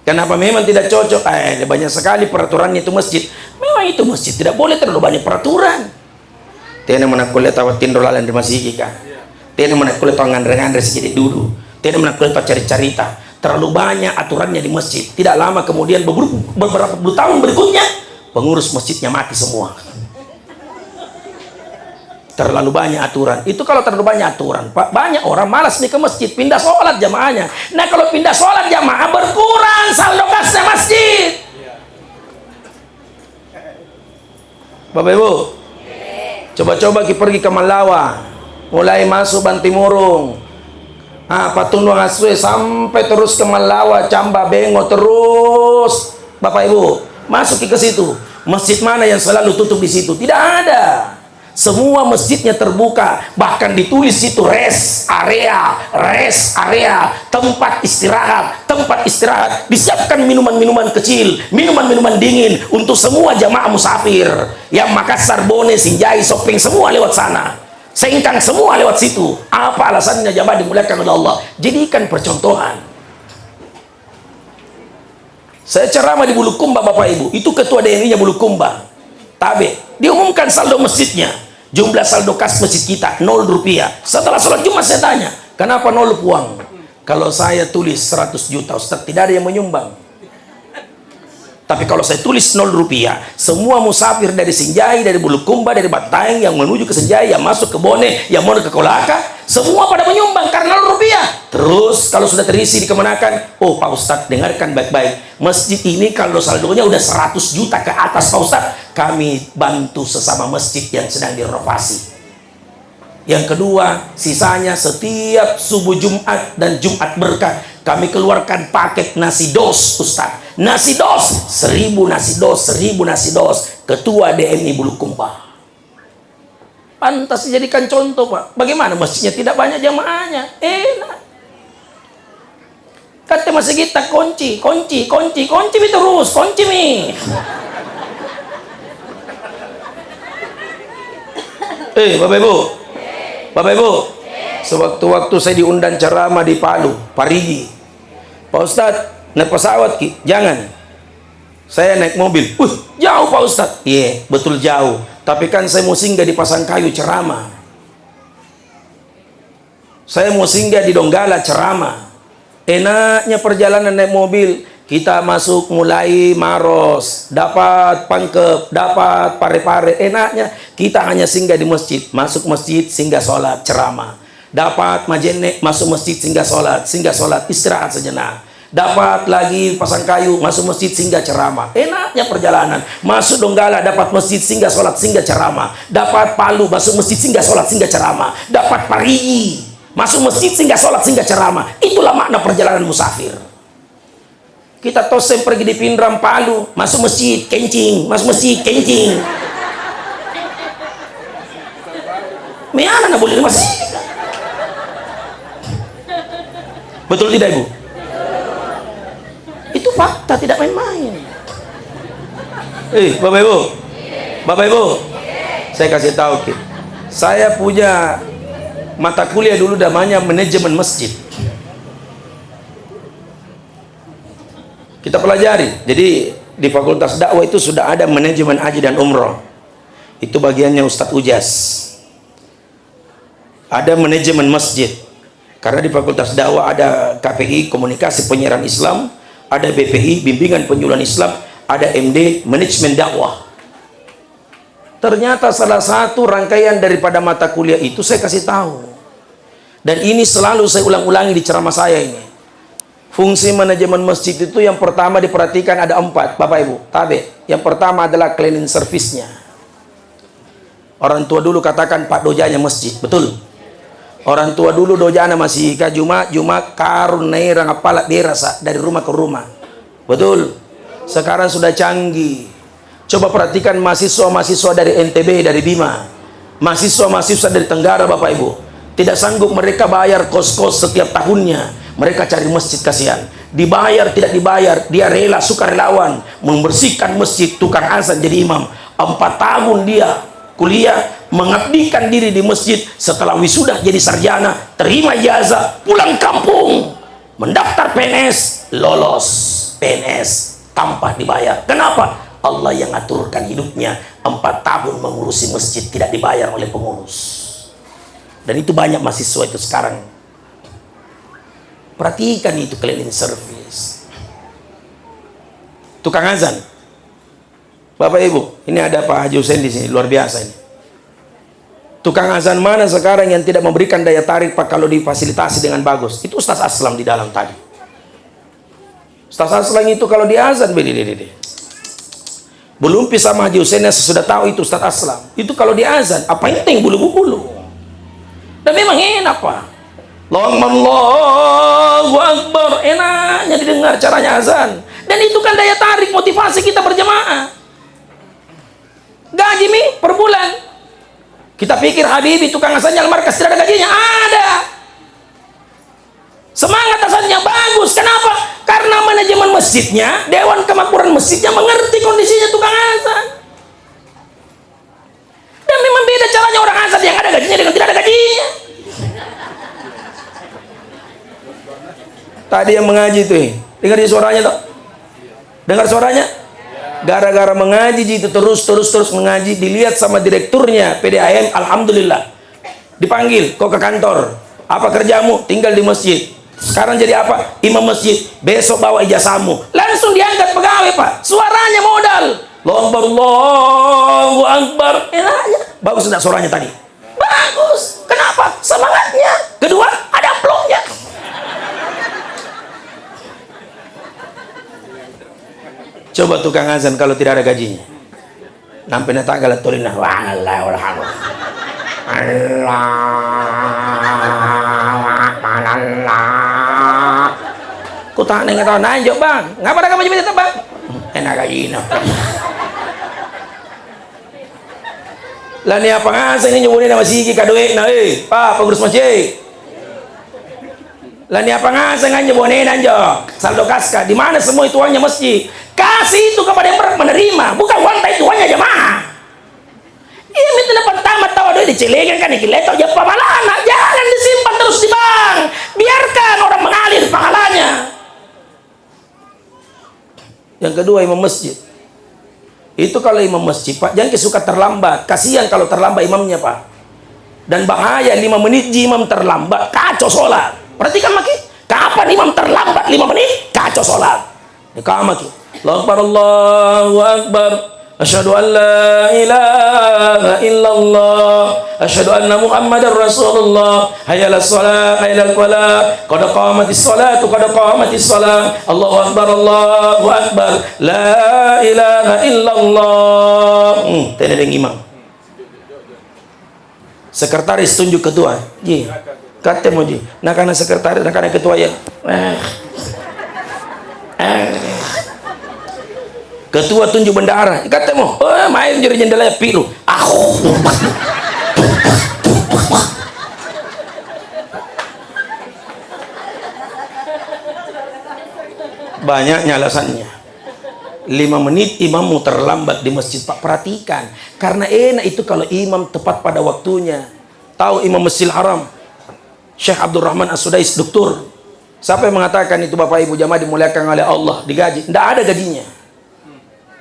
Kenapa memang tidak cocok? Eh, banyak sekali peraturannya itu masjid. Memang itu masjid tidak boleh terlalu banyak peraturan. Tena manakkulle tau tinro laleng ri masigi ka. Tena manakkulle tau nganre-nganre sijidi dudu. Tena manakkulle tau cari-carita. Terlalu banyak aturannya di masjid. Tidak lama kemudian, beberapa, beberapa puluh tahun berikutnya, pengurus masjidnya mati semua. Terlalu banyak aturan. Itu kalau terlalu banyak aturan, Pak, banyak orang malas nih ke masjid, pindah sholat jamaahnya. Nah, kalau pindah sholat jamaah, berkurang saldo kasnya masjid. Bapak Ibu, coba-coba ki pergi ke Mallawa, mulai masuk Bantimurung, ah, Patunduang Asue sampai terus ke Mallawa, Camba, Bengo, terus, Bapak Ibu, masuk ki ke situ. Masjid mana yang selalu tutup di situ? Tidak ada. Semua masjidnya terbuka, bahkan ditulis situ rest area, rest area, tempat istirahat, tempat istirahat. Disiapkan minuman-minuman kecil, minuman-minuman dingin untuk semua jamaah musafir yang Makassar, Bone, Sinjai, Soppeng, semua lewat sana. Sengkang, semua lewat situ. Apa alasannya jamaah dimuliakan oleh Allah? Jadikan percontohan. Saya ceramah di Bulukumba, Bapak Ibu. Itu ketua D M I-nya Bulukumba. Tabe, diumumkan saldo masjidnya. Jumlah saldo kas masjid kita, nol rupiah. Setelah sholat Jumat saya tanya, "Kenapa nol, Puang?" "Kalau saya tulis seratus juta, Ustaz, tidak ada yang menyumbang. Tapi kalau saya tulis nol rupiah, semua musafir dari Sinjai, dari Bulukumba, dari Bantaeng yang menuju ke Sinjai, yang masuk ke Bone, yang mau ke Kolaka, semua pada menyumbang karena nol rupiah." Terus kalau sudah terisi di kemenakan, "Oh, Pak Ustadz, dengarkan baik-baik. Masjid ini kalau saldonya udah seratus juta ke atas, Pak Ustadz, kami bantu sesama masjid yang sedang direnovasi. Yang kedua, sisanya setiap subuh Jumat dan Jumat berkah, kami keluarkan paket nasi dos, Ustadz. Nasi dos, seribu nasi dos, seribu nasi dos. Ketua D M I Bulukumba." Pantas dijadikan contoh, Pak. Bagaimana masjidnya tidak banyak jamaahnya? Enak. Katte masjid tak kunci, kunci, kunci, kunci mi terus, kunci mi. Eh, Bapak Ibu. Bapak Ibu. Sewaktu-waktu saya diundang ceramah di Palu, Parigi. "Pak Ustadz, naik pesawat ki?" "Jangan. Saya naik mobil." "Wih, jauh, Pak Ustadz." "Iya, betul jauh. Tapi kan saya mau singgah di Pasangkayu ceramah. Saya mau singgah di Donggala ceramah." Enaknya perjalanan naik mobil. Kita masuk mulai Maros, dapat Pangkep, dapat Parepare. Enaknya kita hanya singgah di masjid. Masuk masjid, singgah sholat, ceramah. Dapat Majenne, masuk masjid, singgah sholat, singgah sholat, istirahat sejenak. Dapat lagi Pasangkayu, masuk masjid, singgah ceramah. Enaknya perjalanan. Masuk Donggala, dapat masjid, singgah sholat, singgah ceramah. Dapat Palu, masuk masjid, singgah sholat, singgah ceramah. Dapat Parigi, masuk masjid, singgah sholat, singgah ceramah. Itulah makna perjalanan musafir. Kita tosseng pergi di Pinrang, Palu, masuk masjid, kencing, masuk masjid, kencing. Meana na boleh masjid. Betul tidak, Ibu? Itu fakta, tidak main-main. Eh, Bapak Ibu. Bapak Ibu. Saya kasih tahu, Ki. Saya punya mata kuliah dulu namanya manajemen masjid. Kita pelajari. Jadi, di Fakultas Dakwah itu sudah ada manajemen haji dan umroh. Itu bagiannya Ustadz Ujas. Ada manajemen masjid. Karena di Fakultas Dakwah ada K P I, Komunikasi Penyiaran Islam, ada B P I, Bimbingan Penyuluhan Islam, ada M D, Manajemen Dakwah. Ternyata salah satu rangkaian daripada mata kuliah itu saya kasih tahu. Dan ini selalu saya ulang-ulangi di ceramah saya ini. Fungsi manajemen masjid itu yang pertama diperhatikan ada empat, Bapak Ibu. Tabe. Yang pertama adalah cleaning service-nya. Orang tua dulu katakan, "Pak dojanya masjid." Betul? Orang tua dulu dojana masih ke Juma, Juma karung nairang apala berasa dari rumah ke rumah. Betul? Sekarang sudah canggih. Coba perhatikan mahasiswa-mahasiswa dari N T B, dari Bima. Mahasiswa-mahasiswa dari Tenggara, Bapak Ibu. Tidak sanggup mereka bayar kos-kos setiap tahunnya. Mereka cari masjid, kasihan. Dibayar, tidak dibayar, dia rela, sukarelawan membersihkan masjid, tukang azan jadi imam. Empat tahun dia kuliah, mengabdikan diri di masjid. Setelah wisuda jadi sarjana, terima ijazah, pulang kampung. Mendaftar P N S, lolos P N S tanpa dibayar. Kenapa? Allah yang aturkan hidupnya, empat tahun mengurusi masjid tidak dibayar oleh pengurus. Dan itu banyak mahasiswa itu sekarang. Perhatikan itu cleaning service. Tukang azan. Bapak Ibu, ini ada Pak Haji Hussein di sini, luar biasa ini. Tukang azan mana sekarang yang tidak memberikan daya tarik, Pak, kalau difasilitasi dengan bagus? Itu Ustaz Aslam di dalam tadi. Ustaz Aslam itu kalau diazan, bede, bede, bede. Belum pi sama Haji Hussein yang sudah tahu itu Ustaz Aslam. Itu kalau diazan, apa enteng bulu-bulu. Dan memang enak, Pak. Allahu Akbar, enaknya didengar caranya azan. Dan itu kan daya tarik, motivasi kita berjamaah. Gaji mi per bulan. Kita pikir Habibi tukang azannya Al-Markas tidak ada gajinya? Ada. Semangat azannya bagus. Kenapa? Karena manajemen masjidnya, dewan kemakmuran masjidnya mengerti kondisinya tukang azan. Dan memang beda caranya orang azan yang ada gajinya dengan tidak ada gajinya. Tadi yang mengaji itu, eh, dengar di suaranya toh? Dengar suaranya? Gara-gara mengaji ji itu terus, terus, terus mengaji, dilihat sama direkturnya P D A M, alhamdulillah. Dipanggil, "Kau ke kantor. Apa kerjamu?" "Tinggal di masjid." "Sekarang jadi apa?" "Imam masjid." "Besok bawa ijazahmu." Langsung diangkat pegawai, Pak. Suaranya modal. "Allahu Akbar, Allahu Akbar." Enaknya. Bagus nggak suaranya tadi? Bagus. Kenapa? Semangatnya. Kedua, ada amplopnya. Coba tukang azan kalau tidak ada gajinya. Nampe natagala tolinna. Wah, Allah, Allah, Allah. Allahu Akbar, Allah. Ku tane ngatau, "Nanjo, Bang. Ngapa ada gaji, Bang?" "Enak gaji, no." Lani apa ngaseng ini bonena masigi ka duitna, eh, Pak, pengurus masjid. Lani apa ngaseng anjo bonena anjo? Saldo kaska. Di mana semua itu uangnya masjid? Kasih itu kepada yang berhak menerima, bukan uang itu uangnya jamaah. Iya, itu na pertama tawa doi dicelengan kan, dikiletau jeppa malana. Jangan disimpan terus di bank. Biarkan orang mengalir pahalanya. Yang kedua, imam masjid. Itu kalau imam masjid, Pak, jangan suka terlambat. Kasihan kalau terlambat imamnya, Pak. Dan bahaya, lima menit ji imam terlambat, kacau sholat. Perhatikan maki, kapan imam terlambat lima menit, kacau sholat. Dikamaki. Allahu Akbar, Allahu Akbar. Asyhadu an la ilaha illallah. Asyhadu anna Muhammadar Rasulullah. Hayya 'alas shalah, hayya 'alal falah. Qad qamatis shalatu, qad qamatis shalah. Allahu Akbar, Allahu Akbar. La ilaha illallah. Hmm, tenedeng imam. Sekretaris tunjuk ketua. Ji. Katte mo ji. Nakana sekretaris, nakana ketua ya. Eh. Eh. Ketua tunjuk bendahara. Katte mo. Oh, main juri jendela ya piru. Ah. Banyaknya alasannya. Lima menit imammu terlambat di masjid, Pak, perhatikan. Karena enak itu kalau imam tepat pada waktunya. Tahu Imam Masjidil Haram, Syekh Abdurrahman As-Sudais, doktor. Siapa yang mengatakan itu, Bapak Ibu jamaah dimuliakan oleh Allah, digaji? Ndak ada gajinya.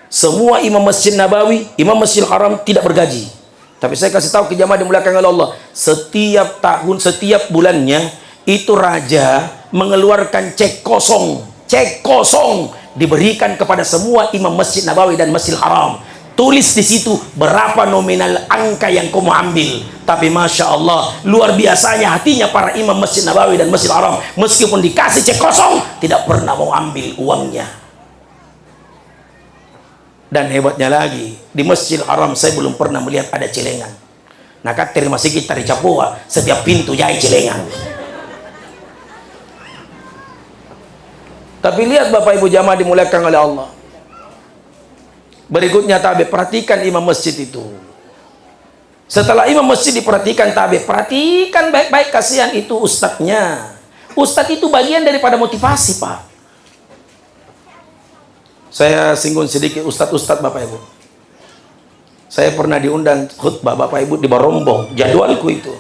Semua imam Masjid Nabawi, Imam Masjidil Haram tidak bergaji. Tapi saya kasih tahu ke jamaah dimuliakan oleh Allah, setiap tahun, setiap bulannya itu raja mengeluarkan cek kosong, cek kosong diberikan kepada semua imam Masjid Nabawi dan Masjidil Haram. Tulis di situ berapa nominal angka yang kau mau ambil. Tapi masya Allah, luar biasanya hatinya para imam Masjid Nabawi dan Masjidil Haram. Meskipun dikasih cek kosong, tidak pernah mau ambil uangnya. Dan hebatnya lagi, di Masjidil Haram saya belum pernah melihat ada celengan. Nakatteri masigi tari capoa, setiap pintu jai celengan. Tapi lihat Bapak Ibu jamaah dimuliakan oleh Allah. Berikutnya tabe, perhatikan imam masjid itu. Setelah imam masjid diperhatikan tabe, perhatikan baik-baik, kasihan itu ustadznya. Ustadz itu bagian daripada motivasi, Pak. Saya singgung sedikit ustadz-ustadz, Bapak Ibu. Saya pernah diundang khutbah, Bapak Ibu, di Barombong. Jadwalku itu.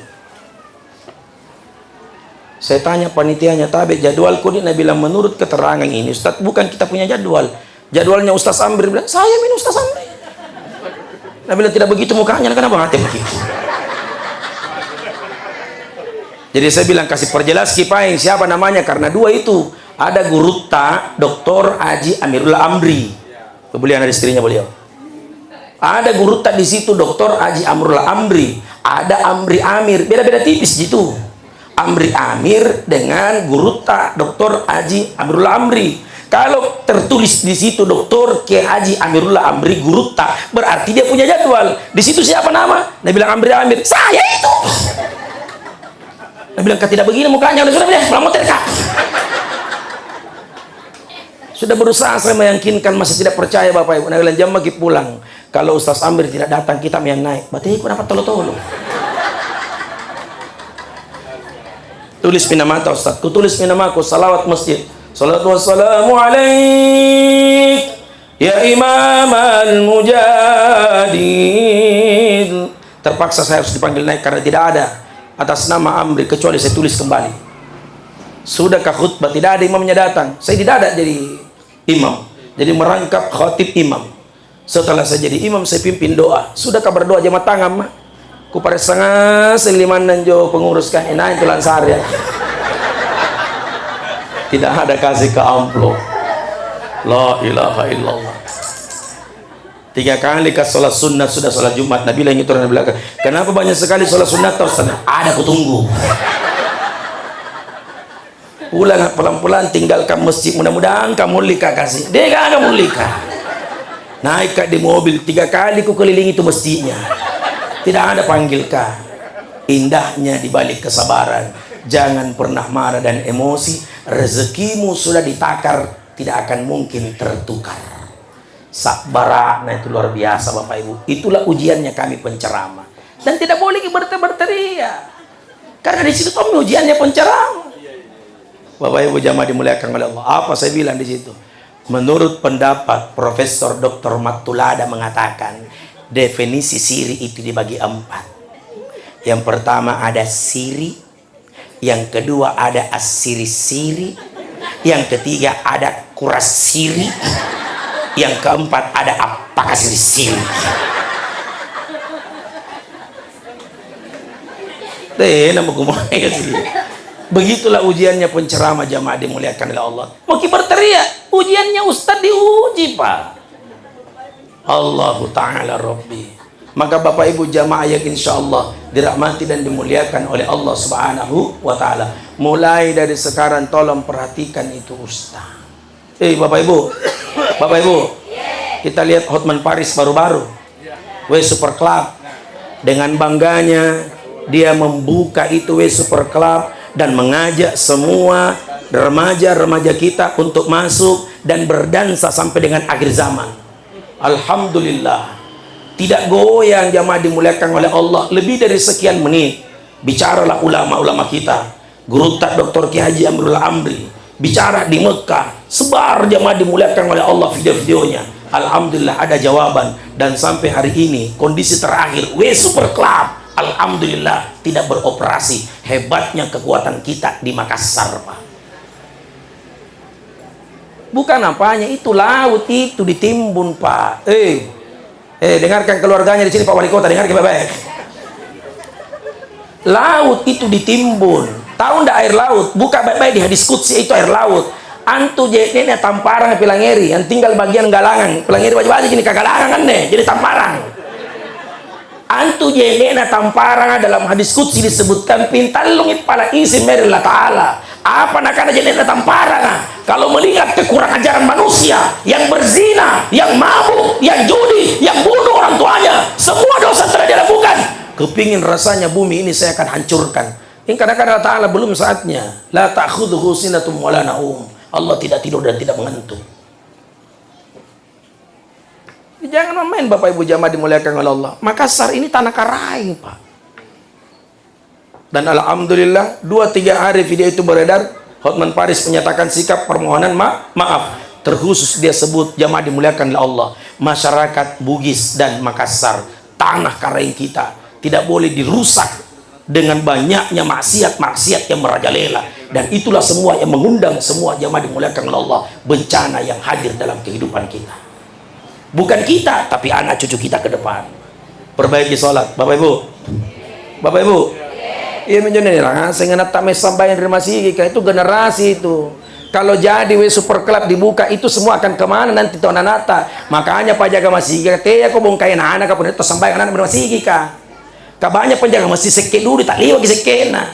Saya tanya panitianya, "Tabe, jadwalku ini?" Nabilang, "Menurut keterangan ini, Ustadz, bukan kita punya jadwal. Jadwalnya Ustadz Amri." Bilang, "Saya min Ustadz Amri." Nabilang, "Tidak begitu mukanya, kenapa ngate begitu?" Jadi saya bilang, "Kasih perjelas kipaing, siapa namanya?" Karena dua itu. Ada gurutta, Doktor Haji Amirullah Amri. Kemudian ada istrinya beliau. Ada gurutta di situ, Doktor Haji Amrullah Amri. Ada Amri Amir. Beda-beda tipis gitu. Amri Amir dengan gurutta, Doktor Haji Amirullah Amri. Kalau tertulis di situ Doktor Kiai Haji Amirullah Amri gurutta, berarti dia punya jadwal. Di situ siapa nama? Dia bilang Amri Amir. Saya itu. Dia bilang, "Kau tidak begini mukanya, udah sudah deh, pulang motor kak." Sudah berusaha saya meyakinkan, masih tidak percaya Bapak Ibu. Nah, jammaki pulang. Kalau Ustaz Amir tidak datang, kita yang naik. Berarti aku dapat tolo-tolo. Tulis pinamata Ustaz. Ku tulis pinamaku, salawat masjid. Salatu wassalamu alaik ya imamal mujahidin. Terpaksa saya harus dipanggil naik karena tidak ada atas nama Amri, kecuali saya tulis kembali. Sudahkah khutbah? Tidak ada imamnya datang. Saya tidak ada jadi imam. Jadi merangkap khatib imam. Setelah saya jadi imam, saya pimpin doa. Sudahkah berdoa jama tangan, Mak? Kuparessa ngaseng limanna njo pengurus kan, enak itu lansar ya. Tidak ada kasih ke amplop. La ilaha illallah. Tiga kali kah sholat sunnah sudah sholat Jumat. Nabi lagi turun, Nabi bilang, "Kenapa banyak sekali sholat sunnah, Ustaz?" "Ada kutunggu." Pulang pelan-pelan, tinggalkan masjid. Mudah-mudahan kamu lika kasih. Dia gak ada mulika. Naik kak di mobil, tiga kali ku kelilingi itu masjidnya. Tidak ada panggil kak. Indahnya di balik kesabaran. Jangan pernah marah dan emosi. Rezekimu sudah ditakar, tidak akan mungkin tertukar. Sabbarakna itu luar biasa, Bapak Ibu. Itulah ujiannya kami penceramah. Dan tidak boleh berteriak-berteriak. Karena di situ tommi ujiannya penceramah. Bapak Ibu jamaah dimuliakan oleh Allah. Apa saya bilang di situ? Menurut pendapat Profesor Doktor Mattulada mengatakan, definisi siri itu dibagi empat. Yang pertama ada siri, yang kedua ada asiri-siri, yang ketiga ada kurasiri, yang keempat ada apa kasiri-siri. Deh, nama kumaha sih. Begitulah ujiannya penceramah jamaah dimuliakan oleh Allah. Mau ki berteriak, ujiannya ustaz diuji, Pak. Allahu Ta'ala Rabbi. Maka Bapak Ibu jamaah yang insya Allah dirahmati dan dimuliakan oleh Allah Subhanahu wa Ta'ala. Mulai dari sekarang tolong perhatikan itu ustaz. Eh, Bapak Ibu, Bapak Ibu, kita lihat Hotman Paris baru-baru, W Super Club. Dengan bangganya dia membuka itu W Super Club dan mengajak semua remaja-remaja kita untuk masuk dan berdansa sampai dengan akhir zaman. Alhamdulillah, tidak goyang jamaah dimuliakan oleh Allah lebih dari sekian menit. Bicaralah ulama-ulama kita. Gurutta Doktor Kiai Haji Amrul Amri, bicara di Mekah, sebar jamaah dimuliakan oleh Allah video-videonya. Alhamdulillah ada jawaban. Dan sampai hari ini kondisi terakhir W Super Club, alhamdulillah tidak beroperasi. Hebatnya kekuatan kita di Makassar, Pak. Bukan apanya, itu laut itu ditimbun, Pak. Eh, eh, dengarkan keluarganya di sini, Pak Wali Kota, dengarkan baik-baik. Laut itu ditimbun. Tahu ndak air laut? Buka baik-baik di hadis qudsi, itu air laut. Antu je'ne'na tamparang pilangeri, yang tinggal bagian galangan. Pilangeri baju-baju gini kagalangan kan nih, jadi tamparang. Antu je'ne'na tamparang dalam hadis qudsi disebutkan, pintallungi pala isin meri Allah Ta'ala. Apa nakana je'ne'na tamparang? Kalau melihat kekurang ajaran manusia, yang berzina, yang mabuk, yang judi, yang bunuh orang tuanya, semua dosa telah dia lakukan. Kepingin rasanya bumi ini saya akan hancurkan. Ini kadang-kadang Allah Ta'ala belum saatnya. La ta'khudhuhu sinatum wala naum. Allah tidak tidur dan tidak mengantuk. Jangan main-main, Bapak Ibu jamaah dimuliakan oleh Allah. Makassar ini tanah karaing, Pak. Dan alhamdulillah, dua tiga hari video itu beredar, Hotman Paris menyatakan sikap permohonan ma-, maaf. Terkhusus dia sebut jamaah dimuliakan oleh Allah. Masyarakat Bugis dan Makassar, tanah karaing kita, tidak boleh dirusak dengan banyaknya maksiat-maksiat yang merajalela. Dan itulah semua yang mengundang semua jamaah dimuliakan oleh Allah, bencana yang hadir dalam kehidupan kita. Bukan kita, tapi anak cucu kita ke depan. Perbaiki sholat, Bapak Ibu. Bapak Ibu. Iya, menjadi orang asing anak tak main sambahyang di masigi, itu generasi itu. Kalau jadi W Super Club dibuka, itu semua akan kemana nanti tuh anak-anak? Makanya Pak jaga masigi, kata ya, kok bongkai anak-anak, kapan itu sambahyang anak di masigi kah? Kabanya penjaga masjid sekke dulu, tak liwat sekkenna.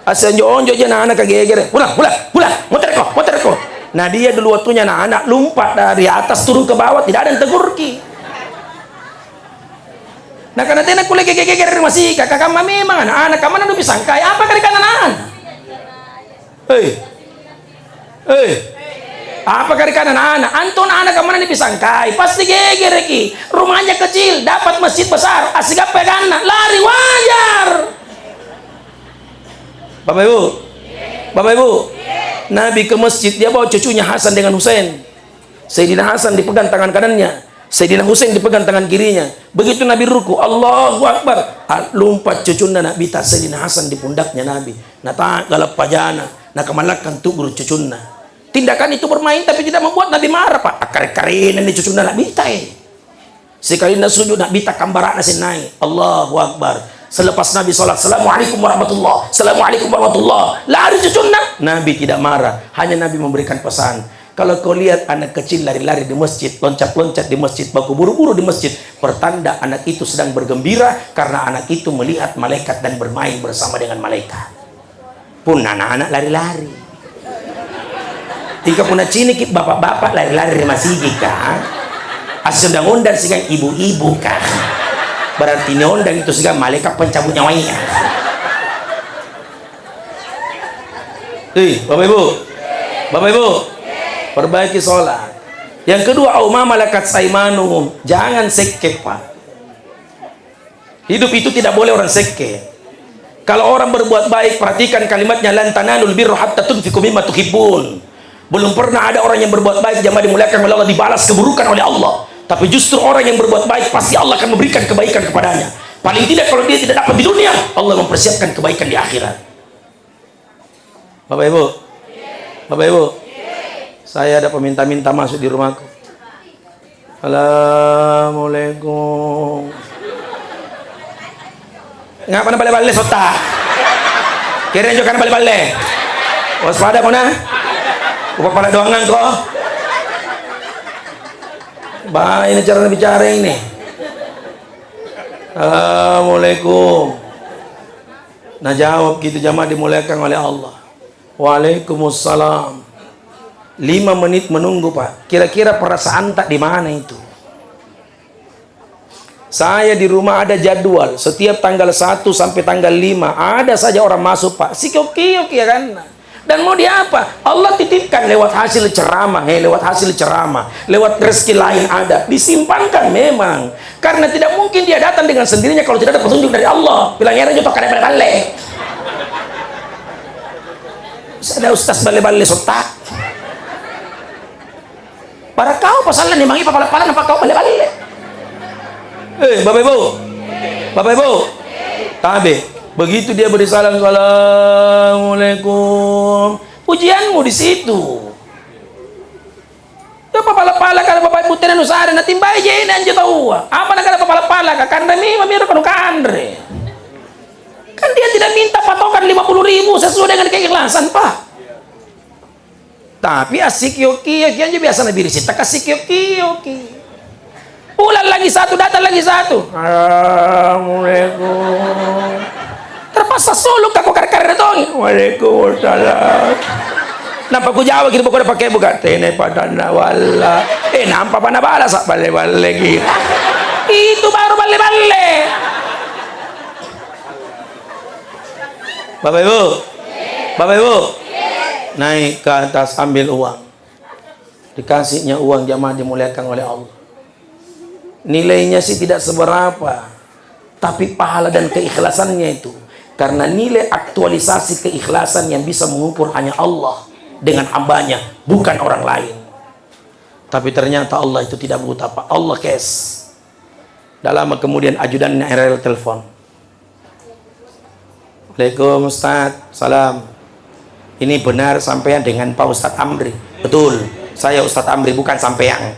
Asa onjo-onjo je anak-anak kagegere. Pulang, pulang, pulang. Motor ko, motor ko. Nah, dia dulu waktunya anak-anak lompat dari atas turun ke bawah, tidak ada yang tegur ki. Nah, karena tena kulle gegere-gegere masih kakak memang anak-anak kamu nanti bisa angkai apa kali kan anak-anak? Hei. Eh. Apa kari kana anak-anak? Antu anak-anak kemana ni pisangkai? Pasti gegereki. Rumahnya kecil, dapat masjid besar. Asigappa ganna, lari wajar. Bapak Ibu. Bapak Ibu. Nabi ke masjid, dia bawa cucunya Hasan dengan Husain. Sayyidina Hasan dipegang tangan kanannya. Sayyidina Husain dipegang tangan kirinya. Begitu Nabi ruku, Allahu Akbar. Ah, lumpat cucunna Nabi ta Sayyidina Hasan di pundaknya Nabi. Natagala pajana, nakamalakkang tu guru cucunna. Tindakan itu bermain tapi tidak membuat Nabi marah, Pak. Akkare-karena ni cucunna Nabi ta, eh. Sekalinna sujud, Nabi ta kambarana sennai. Allahu Akbar. Selepas Nabi sholat, "Assalamualaikum warahmatullah. Assalamualaikum warahmatullah." Lari cucunna. Nabi tidak marah. Hanya Nabi memberikan pesan. Kalau kau lihat anak kecil lari-lari di masjid, loncat-loncat di masjid, baku buru-buru di masjid, pertanda anak itu sedang bergembira karena anak itu melihat malaikat dan bermain bersama dengan malaikat. Punna anak-anak lari-lari. Tingka punna ciniki bapak-bapak lari-lari ri masigi ka, assondang-ondang sigang ibu-ibu ka, berarti ni ondang itu sigang malaikat pencabut nyawanya. Ih, Bapak Ibu, Bapak Ibu, perbaiki sholat. Yang kedua, au ma malakat aimanuhum, jangan sekke, Pak. Hidup itu tidak boleh orang sekke. Kalau orang berbuat baik, perhatikan kalimatnya, "Lan tanalul birra hatta tunfiqu mimma tuhibbun." Belum pernah ada orang yang berbuat baik, jamaah dimuliakan oleh Allah, dibalas keburukan oleh Allah. Tapi justru orang yang berbuat baik, pasti Allah akan memberikan kebaikan kepadanya. Paling tidak kalau dia tidak dapat di dunia, Allah mempersiapkan kebaikan di akhirat. Bapak Ibu, Bapak Ibu, saya ada peminta-minta masuk di rumahku. Assalamualaikum. Ngapa na balle-balle sotta? Kira juga na balle-balle. Waspada kona. Upapala doangan ko. Bah, ini cara bicara ini. Assalamualaikum. Najawab gitu jamaah dimuliakan oleh Allah. Waalaikumsalam. Lima menit menunggu, Pak. Kira-kira perasaanta di mana itu? Saya di rumah ada jadwal, setiap tanggal satu sampai tanggal lima, ada saja orang masuk, Pak. Sikiok-kiok, ya kan? Dan mau diapa? Allah titipkan lewat hasil ceramah, eh, lewat hasil ceramah, lewat rezeki lain ada. Disimpankan memang. Karena tidak mungkin dia datang dengan sendirinya kalau tidak ada petunjuk dari Allah. Bilang, "Ya, Raja, toh kada balle-balle." Ada ustaz balle-balle sotta. Para kau pasalna memang ipa pala-pala nampa kau balle-balle. Eh, Bapak Ibu. Bapak Ibu. Tabe. Begitu dia beri salam, "Assalamualaikum." Ujianmu di situ. Apa pala-pala kalau Bapak Ibu tena nusare natimbai je ini anjo taua. Apa na kada pala-pala ka kanre mi mamiro kanu kanre. Kan dia tidak minta patokan lima puluh ribu sesuai dengan keikhlasan, Pak. Tapi asik yoki yoki anjo biasa nabi risita kasik yoki yoki. Pulang lagi satu, datang lagi satu. Assalamualaikum. Terpaksa suluk aku kare-kare tongi. Waalaikumsalam. Nampa ku jawab gitu, pokoknya pakai buka tene padanna walla. Eh, nampa pana bala sak balle-balle gitu. Itu baru balle-balle. Bapak Ibu, Bapak Ibu, naik ke atas ambil uang. Dikasihnya uang jamaah dimuliakan oleh Allah. Nilainya sih tidak seberapa, tapi pahala dan keikhlasannya itu. Karena nilai aktualisasi keikhlasan yang bisa mengukur hanya Allah dengan hambanya, bukan orang lain. Tapi ternyata Allah itu tidak buta, Pak. Allah cash. Tidak lama kemudian ajudannya R L telepon. "Assalamualaikum Ustaz." "Salam." "Ini benar sampean dengan Pak Ustadz Amri?" "Betul, saya Ustadz Amri, bukan sampean."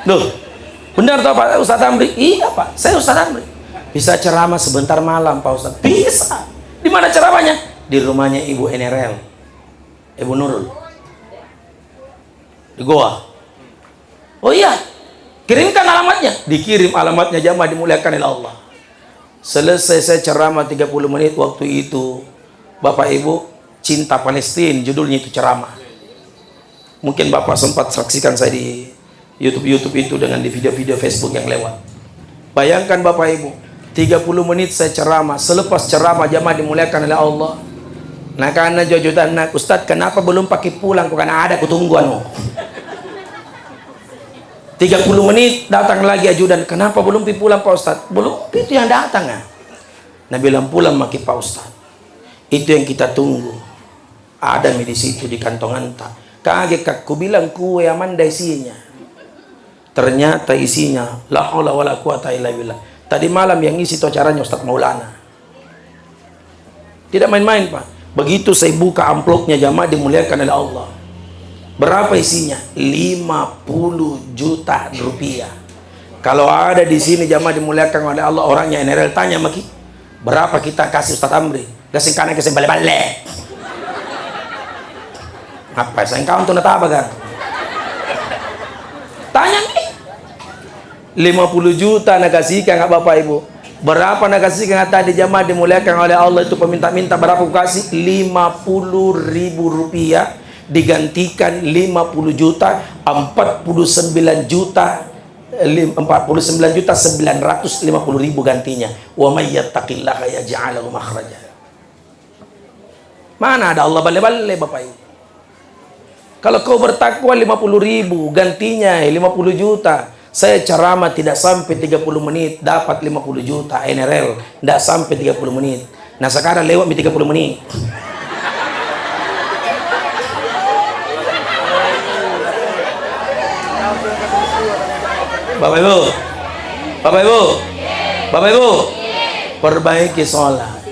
"Loh, benar toh Pak Ustadz Amri?" "Iya Pak, saya Ustadz Amri." "Bisa ceramah sebentar malam Pak Ustadz?" "Bisa." "Di mana ceramahnya?" "Di rumahnya Ibu N R L, Ibu Nurul." Di Goa. "Oh iya, kirimkan alamatnya." Dikirim alamatnya, jamaah dimuliakan oleh Allah. Selesai saya ceramah tiga puluh menit waktu itu, Bapak Ibu, Cinta Palestina judulnya itu ceramah. Mungkin Bapak sempat saksikan saya di YouTube-YouTube itu dengan di video-video Facebook yang lewat. Bayangkan Bapak Ibu, tiga puluh menit saya ceramah. Selepas ceramah, jamaah dimuliakan oleh Allah, nakana jo ajudanna, "Ustadz, kenapa belum paki pulang?" Kukana, "Ada kutunggu anu." Tiga puluh menit, datang lagi ajudan, "Kenapa belum pi pulang Pak Ustadz?" "Belum pi itu yang datang ah." Nabilang, "Pulang maki Pak Ustadz. Itu yang kita tunggu. Ada mi di situ di kantonganta." Kaget ka, kubilang, "Kue amanda isinya." Ternyata isinya, la haula wala quwata illa billah. Tadi malam yang isi itu acaranya Ustadz Maulana. Tidak main-main, Pak. Begitu saya buka amplopnya, jamaah dimuliakan oleh Allah. Berapa isinya? Lima puluh juta rupiah. Kalau ada di sini, jamaah dimuliakan oleh Allah, orangnya N R L, tanya maki, "Berapa kita kasih Ustaz Amri?" Gasing kana, gasing bale-bale. Apa saya kau tuh nataba kan? Tanya mi. Lima puluh juta nakasihkan, Bapak Ibu. Berapa nakasihkan tadi, jamaah dimuliakan oleh Allah, itu peminta-minta berapa kukasih? Lima puluh ribu rupiah digantikan lima puluh juta, empat puluh sembilan juta, lim-, empat puluh sembilan juta sembilan ratus lima puluh ribu gantinya. "Wa may yattaqillaha yaj'al lahu makhraja." Mana ada Allah balle-balle, Bapak Ibu? Kalau kau bertakwa lima puluh ribu, gantinya lima puluh juta. Saya ceramah tidak sampai tiga puluh menit, dapat lima puluh juta N R L, tidak sampai tiga puluh menit. Nah, sekarang lewat mi tiga puluh menit. Bapak Ibu, Bapak Ibu, Bapak Ibu, perbaiki sholat.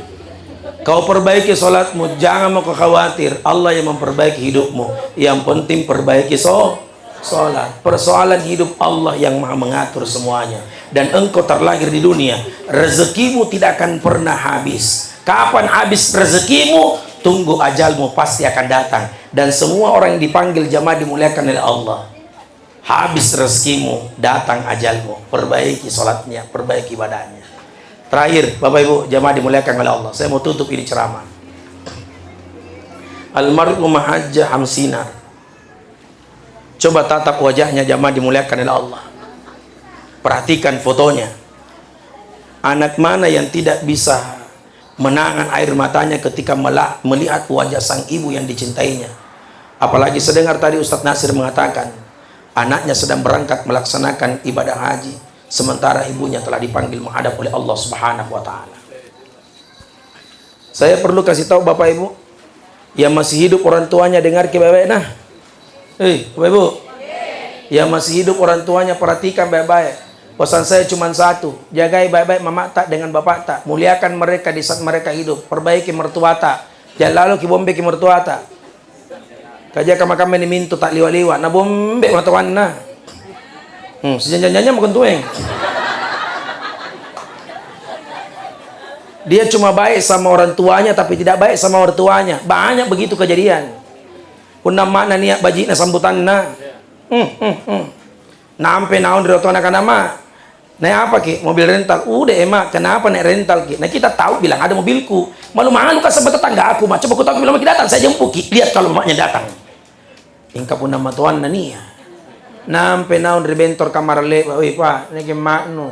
Kau perbaiki sholatmu, jangan mau kau khawatir. Allah yang memperbaiki hidupmu. Yang penting perbaiki so-, sholat. Persoalan hidup, Allah yang maha mengatur semuanya. Dan engkau terlahir di dunia, rezekimu tidak akan pernah habis. Kapan habis rezekimu? Tunggu ajalmu, pasti akan datang. Dan semua orang yang dipanggil, jamaah dimuliakan oleh Allah. Habis rezekimu, datang ajalmu. Perbaiki sholatnya, perbaiki ibadahnya. Terakhir, Bapak Ibu, jamaah dimuliakan oleh Allah, saya mau tutup ini ceramah. Almarhumah Hajjah Hamsinar. Coba tatap wajahnya, jamaah dimuliakan oleh Allah. Perhatikan fotonya. Anak mana yang tidak bisa menahan air matanya ketika mela-, melihat wajah sang ibu yang dicintainya? Apalagi saya dengar tadi Ustadz Nasir mengatakan, anaknya sedang berangkat melaksanakan ibadah haji, sementara ibunya telah dipanggil menghadap oleh Allah Subhanahu wa Ta'ala. Saya perlu kasih tahu Bapak Ibu, yang masih hidup orang tuanya, dengar ki baik-baik nah. Eh, Bapak Ibu, yang masih hidup orang tuanya, perhatikan baik-baik. Pesan saya cuma satu, jagai baik-baik mamata dengan bapakta, muliakan mereka di saat mereka hidup, perbaiki mertuata. Jangan lalu ki bombe ki mertuata. Kaja kama-kama ni mintu tak liwa-liwa, na bombe matoanna. Hmm, sejanjang-janjang makentueng. Dia cuma baik sama orang tuanya, tapi tidak baik sama mertuanya. Banyak begitu kejadian. Punna mana niat bajikna sambutanna. Hmm, hmm, hmm. Nampe naung ri oto anak-anak, "Ma, naik apa ki? Mobil rental?" "Udah, Ema, kenapa naik rental ki?" Nah, kita tahu bilang ada mobilku. Malu-malu kan sama tetangga aku, Ma. Coba ku tahu bilang, "Maki datang, saya jemput ki. Lihat kalau mamanya datang." Ingka punna matoanna nia. Nampe naung ri bentor kamar lewa, "Wih, Pak, naik maknu."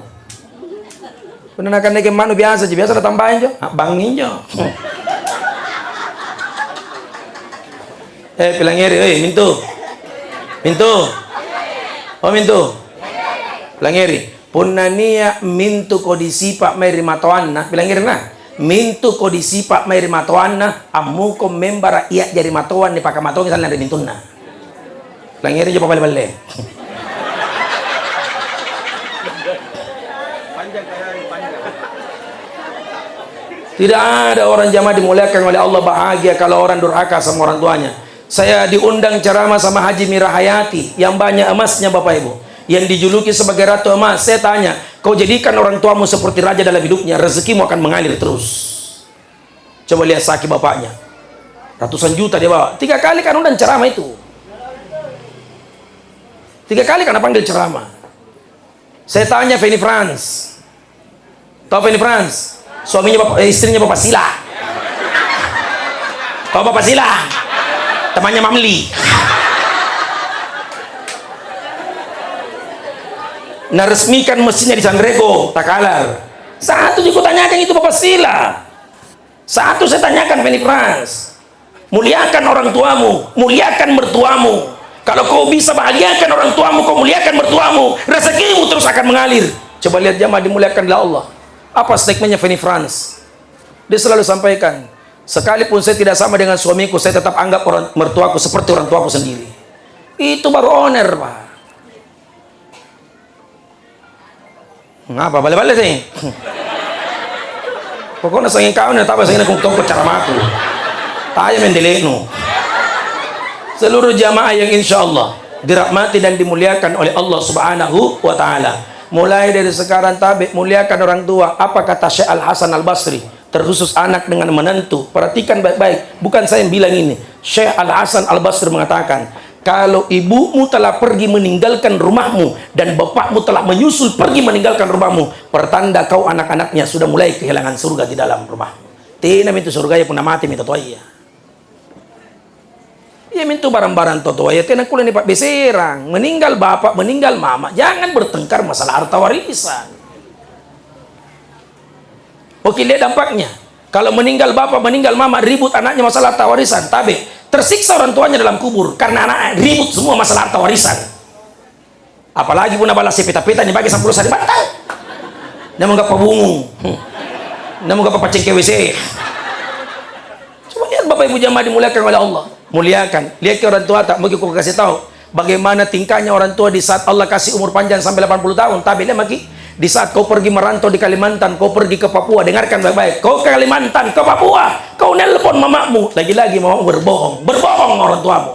Punna nakan naik maknu biasa ji, biasa datang banjo. Ah, bangin jo. Eh, pilangeri, eh, mintu. Mintu. Oh, mintu. Pilangeri. Punna nia mintu ko disipa mai ri matoanna, pilangeri na. Mintu ko disipa mai ri matoanna, ammuko membara iya jari matoanni pakamatoni sallang ri mintunna. Pilangeri jo paballe-balle. Tidak ada orang jamaah dimuliakan oleh Allah bahagia kalau orang durhaka sama orang tuanya. Saya diundang ceramah sama Haji Mirahayati yang banyak emasnya, Bapak Ibu, yang dijuluki sebagai Ratu Emas. Saya tanya, "Kau jadikan orang tuamu seperti raja dalam hidupnya, rezekimu akan mengalir terus." Coba lihat sakit bapaknya. Ratusan juta dia bawa. Tiga kali kan undang ceramah itu. Tiga kali kan panggil ceramah. Saya tanya Feni Franz. Tahu Feni Franz? Suaminya bapak, eh, istrinya Bapak Sila. Tahu Bapak Sila? Temannya Mamli. Nah, resmikan masjidnya di Sandrego, Takalar. Satu juga tanyakan itu Bapak Sila. Satu saya tanyakan, Feni Franz, muliakan orang tuamu, muliakan mertuamu. Kalau kau bisa bahagiakan orang tuamu, kau muliakan mertuamu, rezekimu terus akan mengalir. Coba lihat jamaah dimuliakan oleh Allah. Apa statementnya Feni Franz? Dia selalu sampaikan, "Sekalipun saya tidak sama dengan suamiku, saya tetap anggap orang mertuaku seperti orang tuaku sendiri." Itu baru owner, Pak. Ngapa? Bale-bale sih. Pokoknya sanging kau nih, tapi sanging aku tongkol cara maku. Tae mendelekno. Seluruh jamaah yang insya Allah dirahmati dan dimuliakan oleh Allah Subhanahu wa Ta'ala. Mulai dari sekarang, tabe, muliakan orang tua. Apa kata Syekh Al Hasan Al Basri? Terkhusus anak dengan menantu. Perhatikan baik-baik. Bukan saya yang bilang ini. Syekh Al Hasan Al Basri mengatakan, kalau ibumu telah pergi meninggalkan rumahmu dan bapakmu telah menyusul pergi meninggalkan rumahmu, pertanda kau anak-anaknya sudah mulai kehilangan surga di dalam rumahmu. Tena itu surga ya puna mati mita toya. Iya mintu barang-barang totoa ya tena kulle ni pabbeserang. Meninggal bapak, meninggal mama, jangan bertengkar masalah harta warisan. Oke, lihat dampaknya. Kalau meninggal bapak, meninggal mama, ribut anaknya masalah harta warisan, tabe, tersiksa orang tuanya dalam kubur karena anak ribut semua masalah harta warisan. Apalagi puna bala sepeta-peta ni bagi seppulo sari battang. Namun gak pabungung. Namun gak pacengke W C. Coba lihat Bapak Ibu jamaah dimuliakan oleh Allah. Muliakan. Lihat ke orang tua tak mungkin kau kasih tahu bagaimana tingkahnya orang tua di saat Allah kasih umur panjang sampai delapan puluh tahun. Tapi lihat maki, di saat kau pergi merantau di Kalimantan, kau pergi ke Papua, dengarkan baik-baik. Kau ke Kalimantan, ke Papua, kau nelpon mamamu, lagi-lagi mamamu berbohong. Berbohong orang tuamu.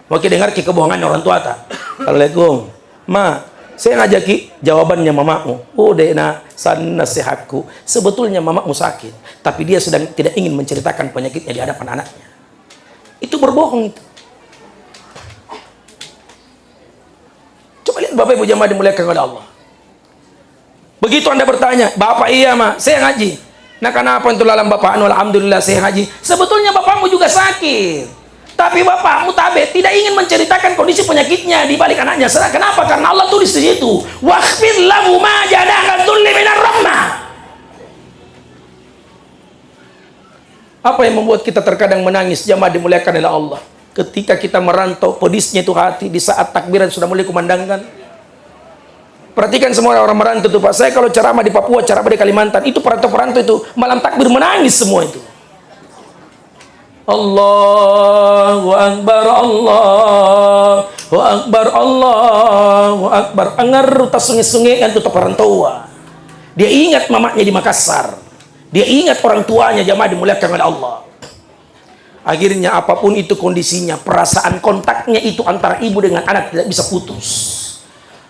Maki dengarki kebohongan orang tua ta. Assalamualaikum. Ma, saya ngajaki jawabannya mamamu. Oh, dek nak, sana sehatku. Sebetulnya mamamu sakit, tapi dia sedang tidak ingin menceritakan penyakitnya di hadapan anaknya. Itu berbohong itu. Coba lihat Bapak Ibu jamaah dimuliakan oleh Allah. Begitu Anda bertanya, "Bapak, iya, Ma, saya ngaji." "Nah, kenapa itu lalang bapakmu?" "Alhamdulillah, saya ngaji." Sebetulnya bapakmu juga sakit. Tapi bapakmu tabe tidak ingin menceritakan kondisi penyakitnya di balik anaknya. Serah kenapa? Karena Allah tulis di situ, "Wakhfid lahu ma janaha dzulli minar rahmah." Apa yang membuat kita terkadang menangis, jamaah dimuliakan oleh Allah? Ketika kita merantau, pedisnya itu hati di saat takbiran sudah mulai kumandangkan. Perhatikan semua orang merantau itu, Pak. Saya kalau ceramah di Papua, ceramah di Kalimantan, itu perantau-perantau itu malam takbir menangis semua itu. Allahu Akbar, Allahu Akbar, Allahu Akbar. Angerru tassunge-sunge yang tutup perantauan. Dia ingat mamaknya di Makassar. Dia ingat orang tuanya, jamaah dimuliakan oleh Allah. Akhirnya apapun itu kondisinya, perasaan kontaknya itu antara ibu dengan anak tidak bisa putus.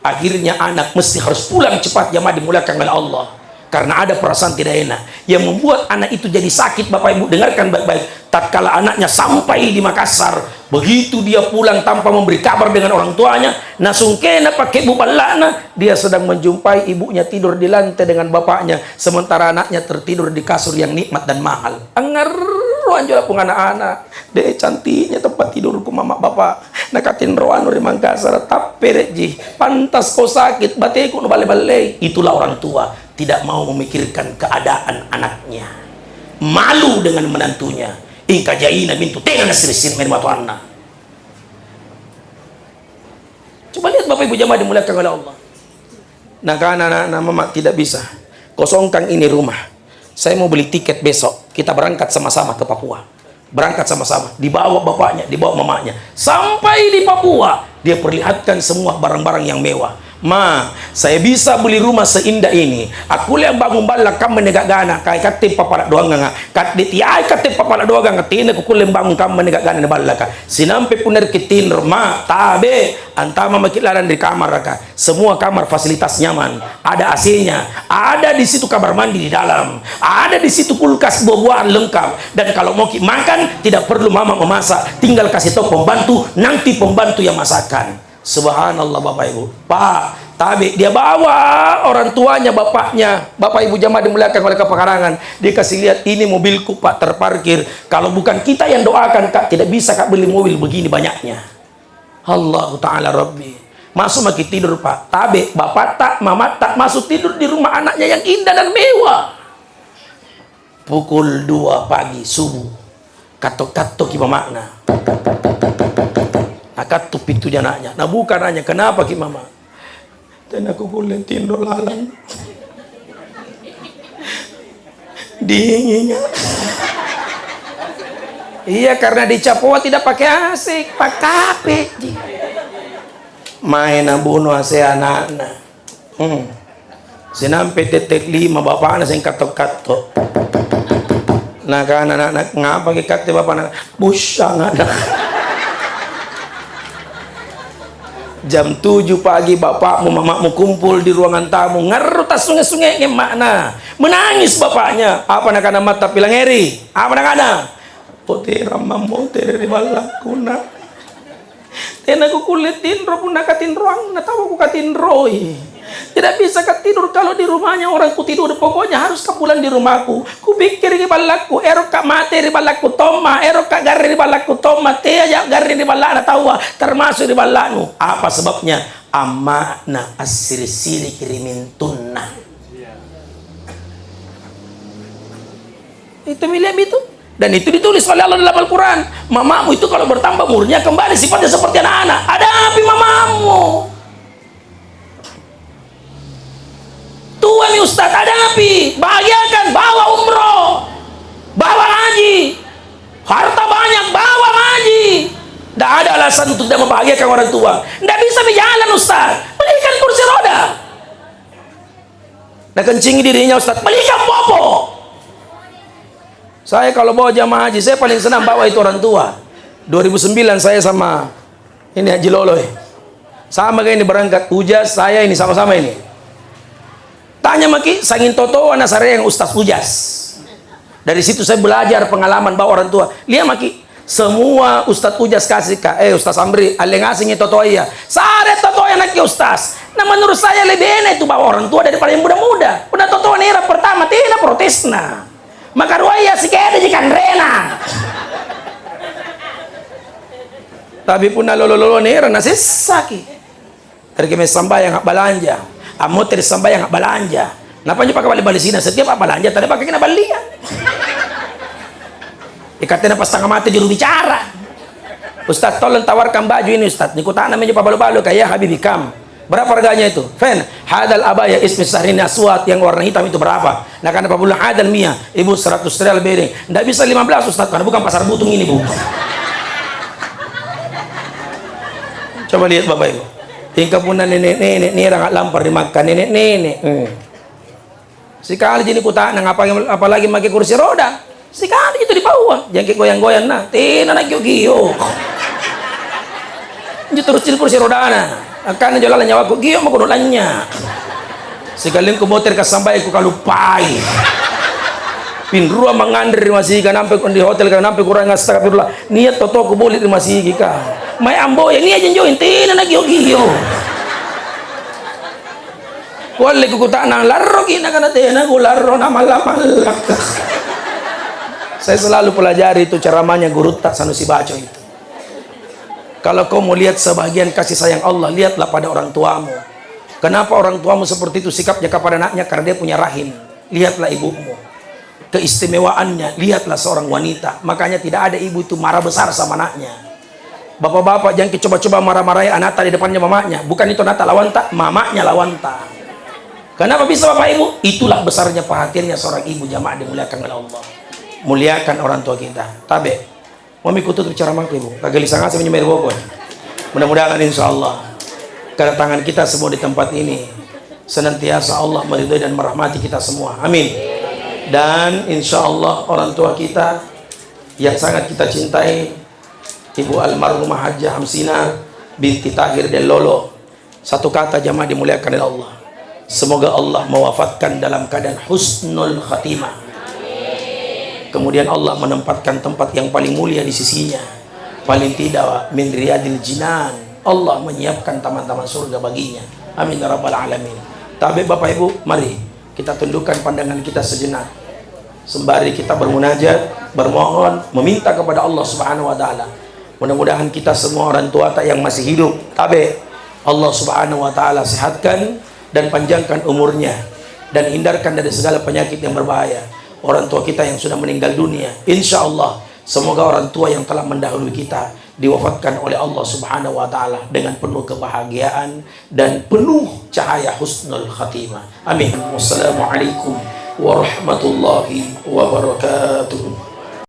Akhirnya anak mesti harus pulang cepat, jamaah dimuliakan oleh Allah. Karena ada perasaan tidak enak. Yang membuat anak itu jadi sakit, Bapak Ibu, dengarkan baik-baik. Tatkala anaknya sampai di Makassar, begitu dia pulang tanpa memberi kabar dengan orang tuanya, nasungkena pakai buballana, dia sedang menjumpai ibunya tidur di lantai dengan bapaknya, sementara anaknya tertidur di kasur yang nikmat dan mahal. Angerro anjo lapung anak-anak. De, cantiknya tempat tidurku mama bapak. Nakatinro anu ri Mangkasar, tappereji. Pantas kau sakit, bateku nu balle-ballei. Itulah orang tua, tidak mau memikirkan keadaan anaknya. Malu dengan menantunya. Ingka jaina mintu tena nasiri-siri meri matoanna. Coba lihat Bapak Ibu jamaah dimuliakan oleh Allah. Nakana anak-anak, "Mama, tidak bisa. Kosongkan ini rumah. Saya mau beli tiket besok. Kita berangkat sama-sama ke Papua." Berangkat sama-sama. Dibawa bapaknya, dibawa mamanya. Sampai di Papua, dia perlihatkan semua barang-barang yang mewah. "Ma, saya bisa beli rumah seindah ini. Aku le bangun balla kamma ni gagana, kai katte papala doanganga. Kadde tiai katte papala doanganga, tena ku kulle bangun kamma ni gagana ni ballaka." Sinampe punna ri kitinro, "Ma, tabe, antama maki lalang ri kamaraka." Semua kamar fasilitas nyaman, ada A C-nya, ada di situ kamar mandi di dalam, ada di situ kulkas, buah-buahan lengkap. Dan kalau mau ki makan, tidak perlu mama memasak, tinggal kasih tahu pembantu, nanti pembantu yang masakkan. Subhanallah Bapak Ibu. Pak, tabe dia bawa orang tuanya, bapaknya, Bapak Ibu jamaah dimuliakan oleh kepakarangan, dia kasih lihat, "Ini mobilku Pak terparkir. Kalau bukan kita yang doakan Kak, tidak bisa Kak beli mobil begini banyaknya." Allahu Ta'ala Rabbi. Masuk maki tidur, Pak. Tabe, bapatta, mamatta masuk tidur di rumah anaknya yang indah dan mewah. Pukul dua pagi, subuh. Katto-katto ki mamana. Nakatto pintu anaknya. Nabuka anaknya, "Kenapa ki mama?" "Tena kukulle tinro lalang. Dingin." Iya, karena di Capoa tidak pakai A C, pakape ji. Maena bunuh A C anakna. Hmm. Sinampe tetek lima bapakna seng katto-katto. Nakana anak-anak, "Ngapa ki katte bapak?" Nak, "Busyang ada." Jam tujuh pagi bapakmu, mamamu kumpul di ruangan tamu, ngerru tassunge-sunge makna. Menangis bapaknya. Apa nakana matta pilangeri? Apa nakana? "Poterang mammotere ri ballakku, nak." Tena kukulle tinro punna katinroang, na tau kukatinroi. Tidak bisa katidur kalau di rumahnya orang kutidur, pokoknya harus kapulang di rumahku. Kupikkiriki ballakku, ero ka mate ri ballakku tomma, ero ka garring ri ballakku tomma, teaja garring ri ballana taua, termasuk ri ballanu. Apa sebabnya? Amma'na assiri-siriki ri mintunna. Itu milik itu. Dan itu ditulis oleh Allah dalam Al-Quran. Mamamu itu kalau bertambah umurnya, kembali sifatnya seperti anak-anak. Hadapi mamamu. Tuami ustaz, hadapi. Bahagiakan, bawa umroh. Bawa haji. Harta banyak, bawa haji. Tidak ada alasan untuk tidak membahagiakan orang tua. Tidak bisa berjalan, ustaz. Belikan kursi roda. Nakencingi dirinya, ustaz. Belikan popok. Saya kalau bawa jamaah haji, saya paling senang bawa itu orang tua. Dua ribu sembilan saya sama ini Haji Lolo, eh. Sama kayak ini berangkat, Ujas, saya ini sama-sama ini. Tanya maki, sanging totoa nasareang Ustaz Ujas. Dari situ saya belajar pengalaman bawa orang tua. Lihat maki, semua Ustaz Ujas kasih ka, eh, Ustaz Amri, alle ngasengi totoa iya. Sare totoa iya nakki Ustaz. Nah, menurut saya lebih enak itu bawa orang tua daripada yang muda-muda. Udah totoa nera pertama, tena protesna. Maka ruaya sikede ji kanrena. Tapi punna lolo-lolo nera nasessaki. Dari keme sambayang abbalanja. Ammotere sambayang abbalanja. Napa njo pake bali-bali sina setiap abbalanja tadi pake kena balia. Ikatena pas setengah mati juru bicara. Ustaz, tolong tawarkan baju ini, Ustaz. Nikutana meja pabalu-balu kayak Habibi Kam. Berapa harganya itu? Fen, hadal abaya ismi sahrini aswad, yang warna hitam itu berapa? Nah, karena Pak Bulan hadal mia, ibu, seratus rial beri. Ndak bisa lima belas, Ustaz, karena bukan pasar butung ini, Bu. Coba lihat Bapak Ibu. Tingkah punna nenek-nenek nira nggak lampar di Makkah, nenek-nenek. Hmm. Sikali ji nikutana, apalagi, apalagi make kursi roda. Sikali ji tu dipaua, jangke goyang-goyang na, tena na gio-gio. Injo terus di kursi rodana. Akkana jo laleng nyawaku, gio mako lanya. Sikalingku motor kasambai ku kaluppai. Pinrua manganre ri masigi, nampe ku di hotel ka, nampe kurang astagfirullah. Niat toto ku boli ri masigi ka. Mai ambo ya niat jenjo, tena na gio-gio. Kualle ku kutana, larro ki, nakana tena ku larro, na malla-malla. Saya selalu pelajari itu ceramahnya gurutta Sanusi Baco itu. Kalau kau mau lihat sebahagian kasih sayang Allah, lihatlah pada orang tuamu. Kenapa orang tuamu seperti itu sikapnya kepada anaknya? Karena dia punya rahim. Lihatlah ibumu. Keistimewaannya, lihatlah seorang wanita. Makanya tidak ada ibu itu marah besar sama anaknya. Bapak-bapak, jangan coba-coba marah-marahi anakta di depannya mamanya. Bukan itu anakta lawanta, mamanya lawanta. Kenapa bisa Bapak Ibu? Itulah besarnya perhatiannya seorang ibu, jamaah dimuliakan oleh Allah. Muliakan orang tua kita. Tabe. Mami kututup ceramahku, Ibu. Kagak bisa ngasih menyemir bokon. Mudah-mudahan insya Allah kedatangan kita semua di tempat ini senantiasa Allah meridhoi dan merahmati kita semua. Amin. Dan insya Allah orang tua kita yang sangat kita cintai, Ibu almarhumah Hajjah Hamsina binti Tahir Dellolo. Satu kata, jamaah dimuliakan oleh Allah. Semoga Allah mewafatkan dalam keadaan husnul khatimah. Kemudian Allah menempatkan tempat yang paling mulia di sisinya. Paling tidak min riyadil jinan. Allah menyiapkan taman-taman surga baginya. Amin ya rabbal alamin. Tabe Bapak Ibu, mari kita tundukkan pandangan kita sejenak. Sembari kita bermunajat, bermohon, meminta kepada Allah Subhanahu wa Ta'ala. Mudah-mudahan kita semua orang tua tak yang masih hidup, tabe, Allah Subhanahu wa Ta'ala sehatkan dan panjangkan umurnya dan hindarkan dari segala penyakit yang berbahaya. Orang tua kita yang sudah meninggal dunia, insya Allah, semoga orang tua yang telah mendahului kita diwafatkan oleh Allah Subhanahu wa Ta'ala dengan penuh kebahagiaan dan penuh cahaya husnul khatimah. Amin. Wassalamualaikum warahmatullahi wabarakatuh.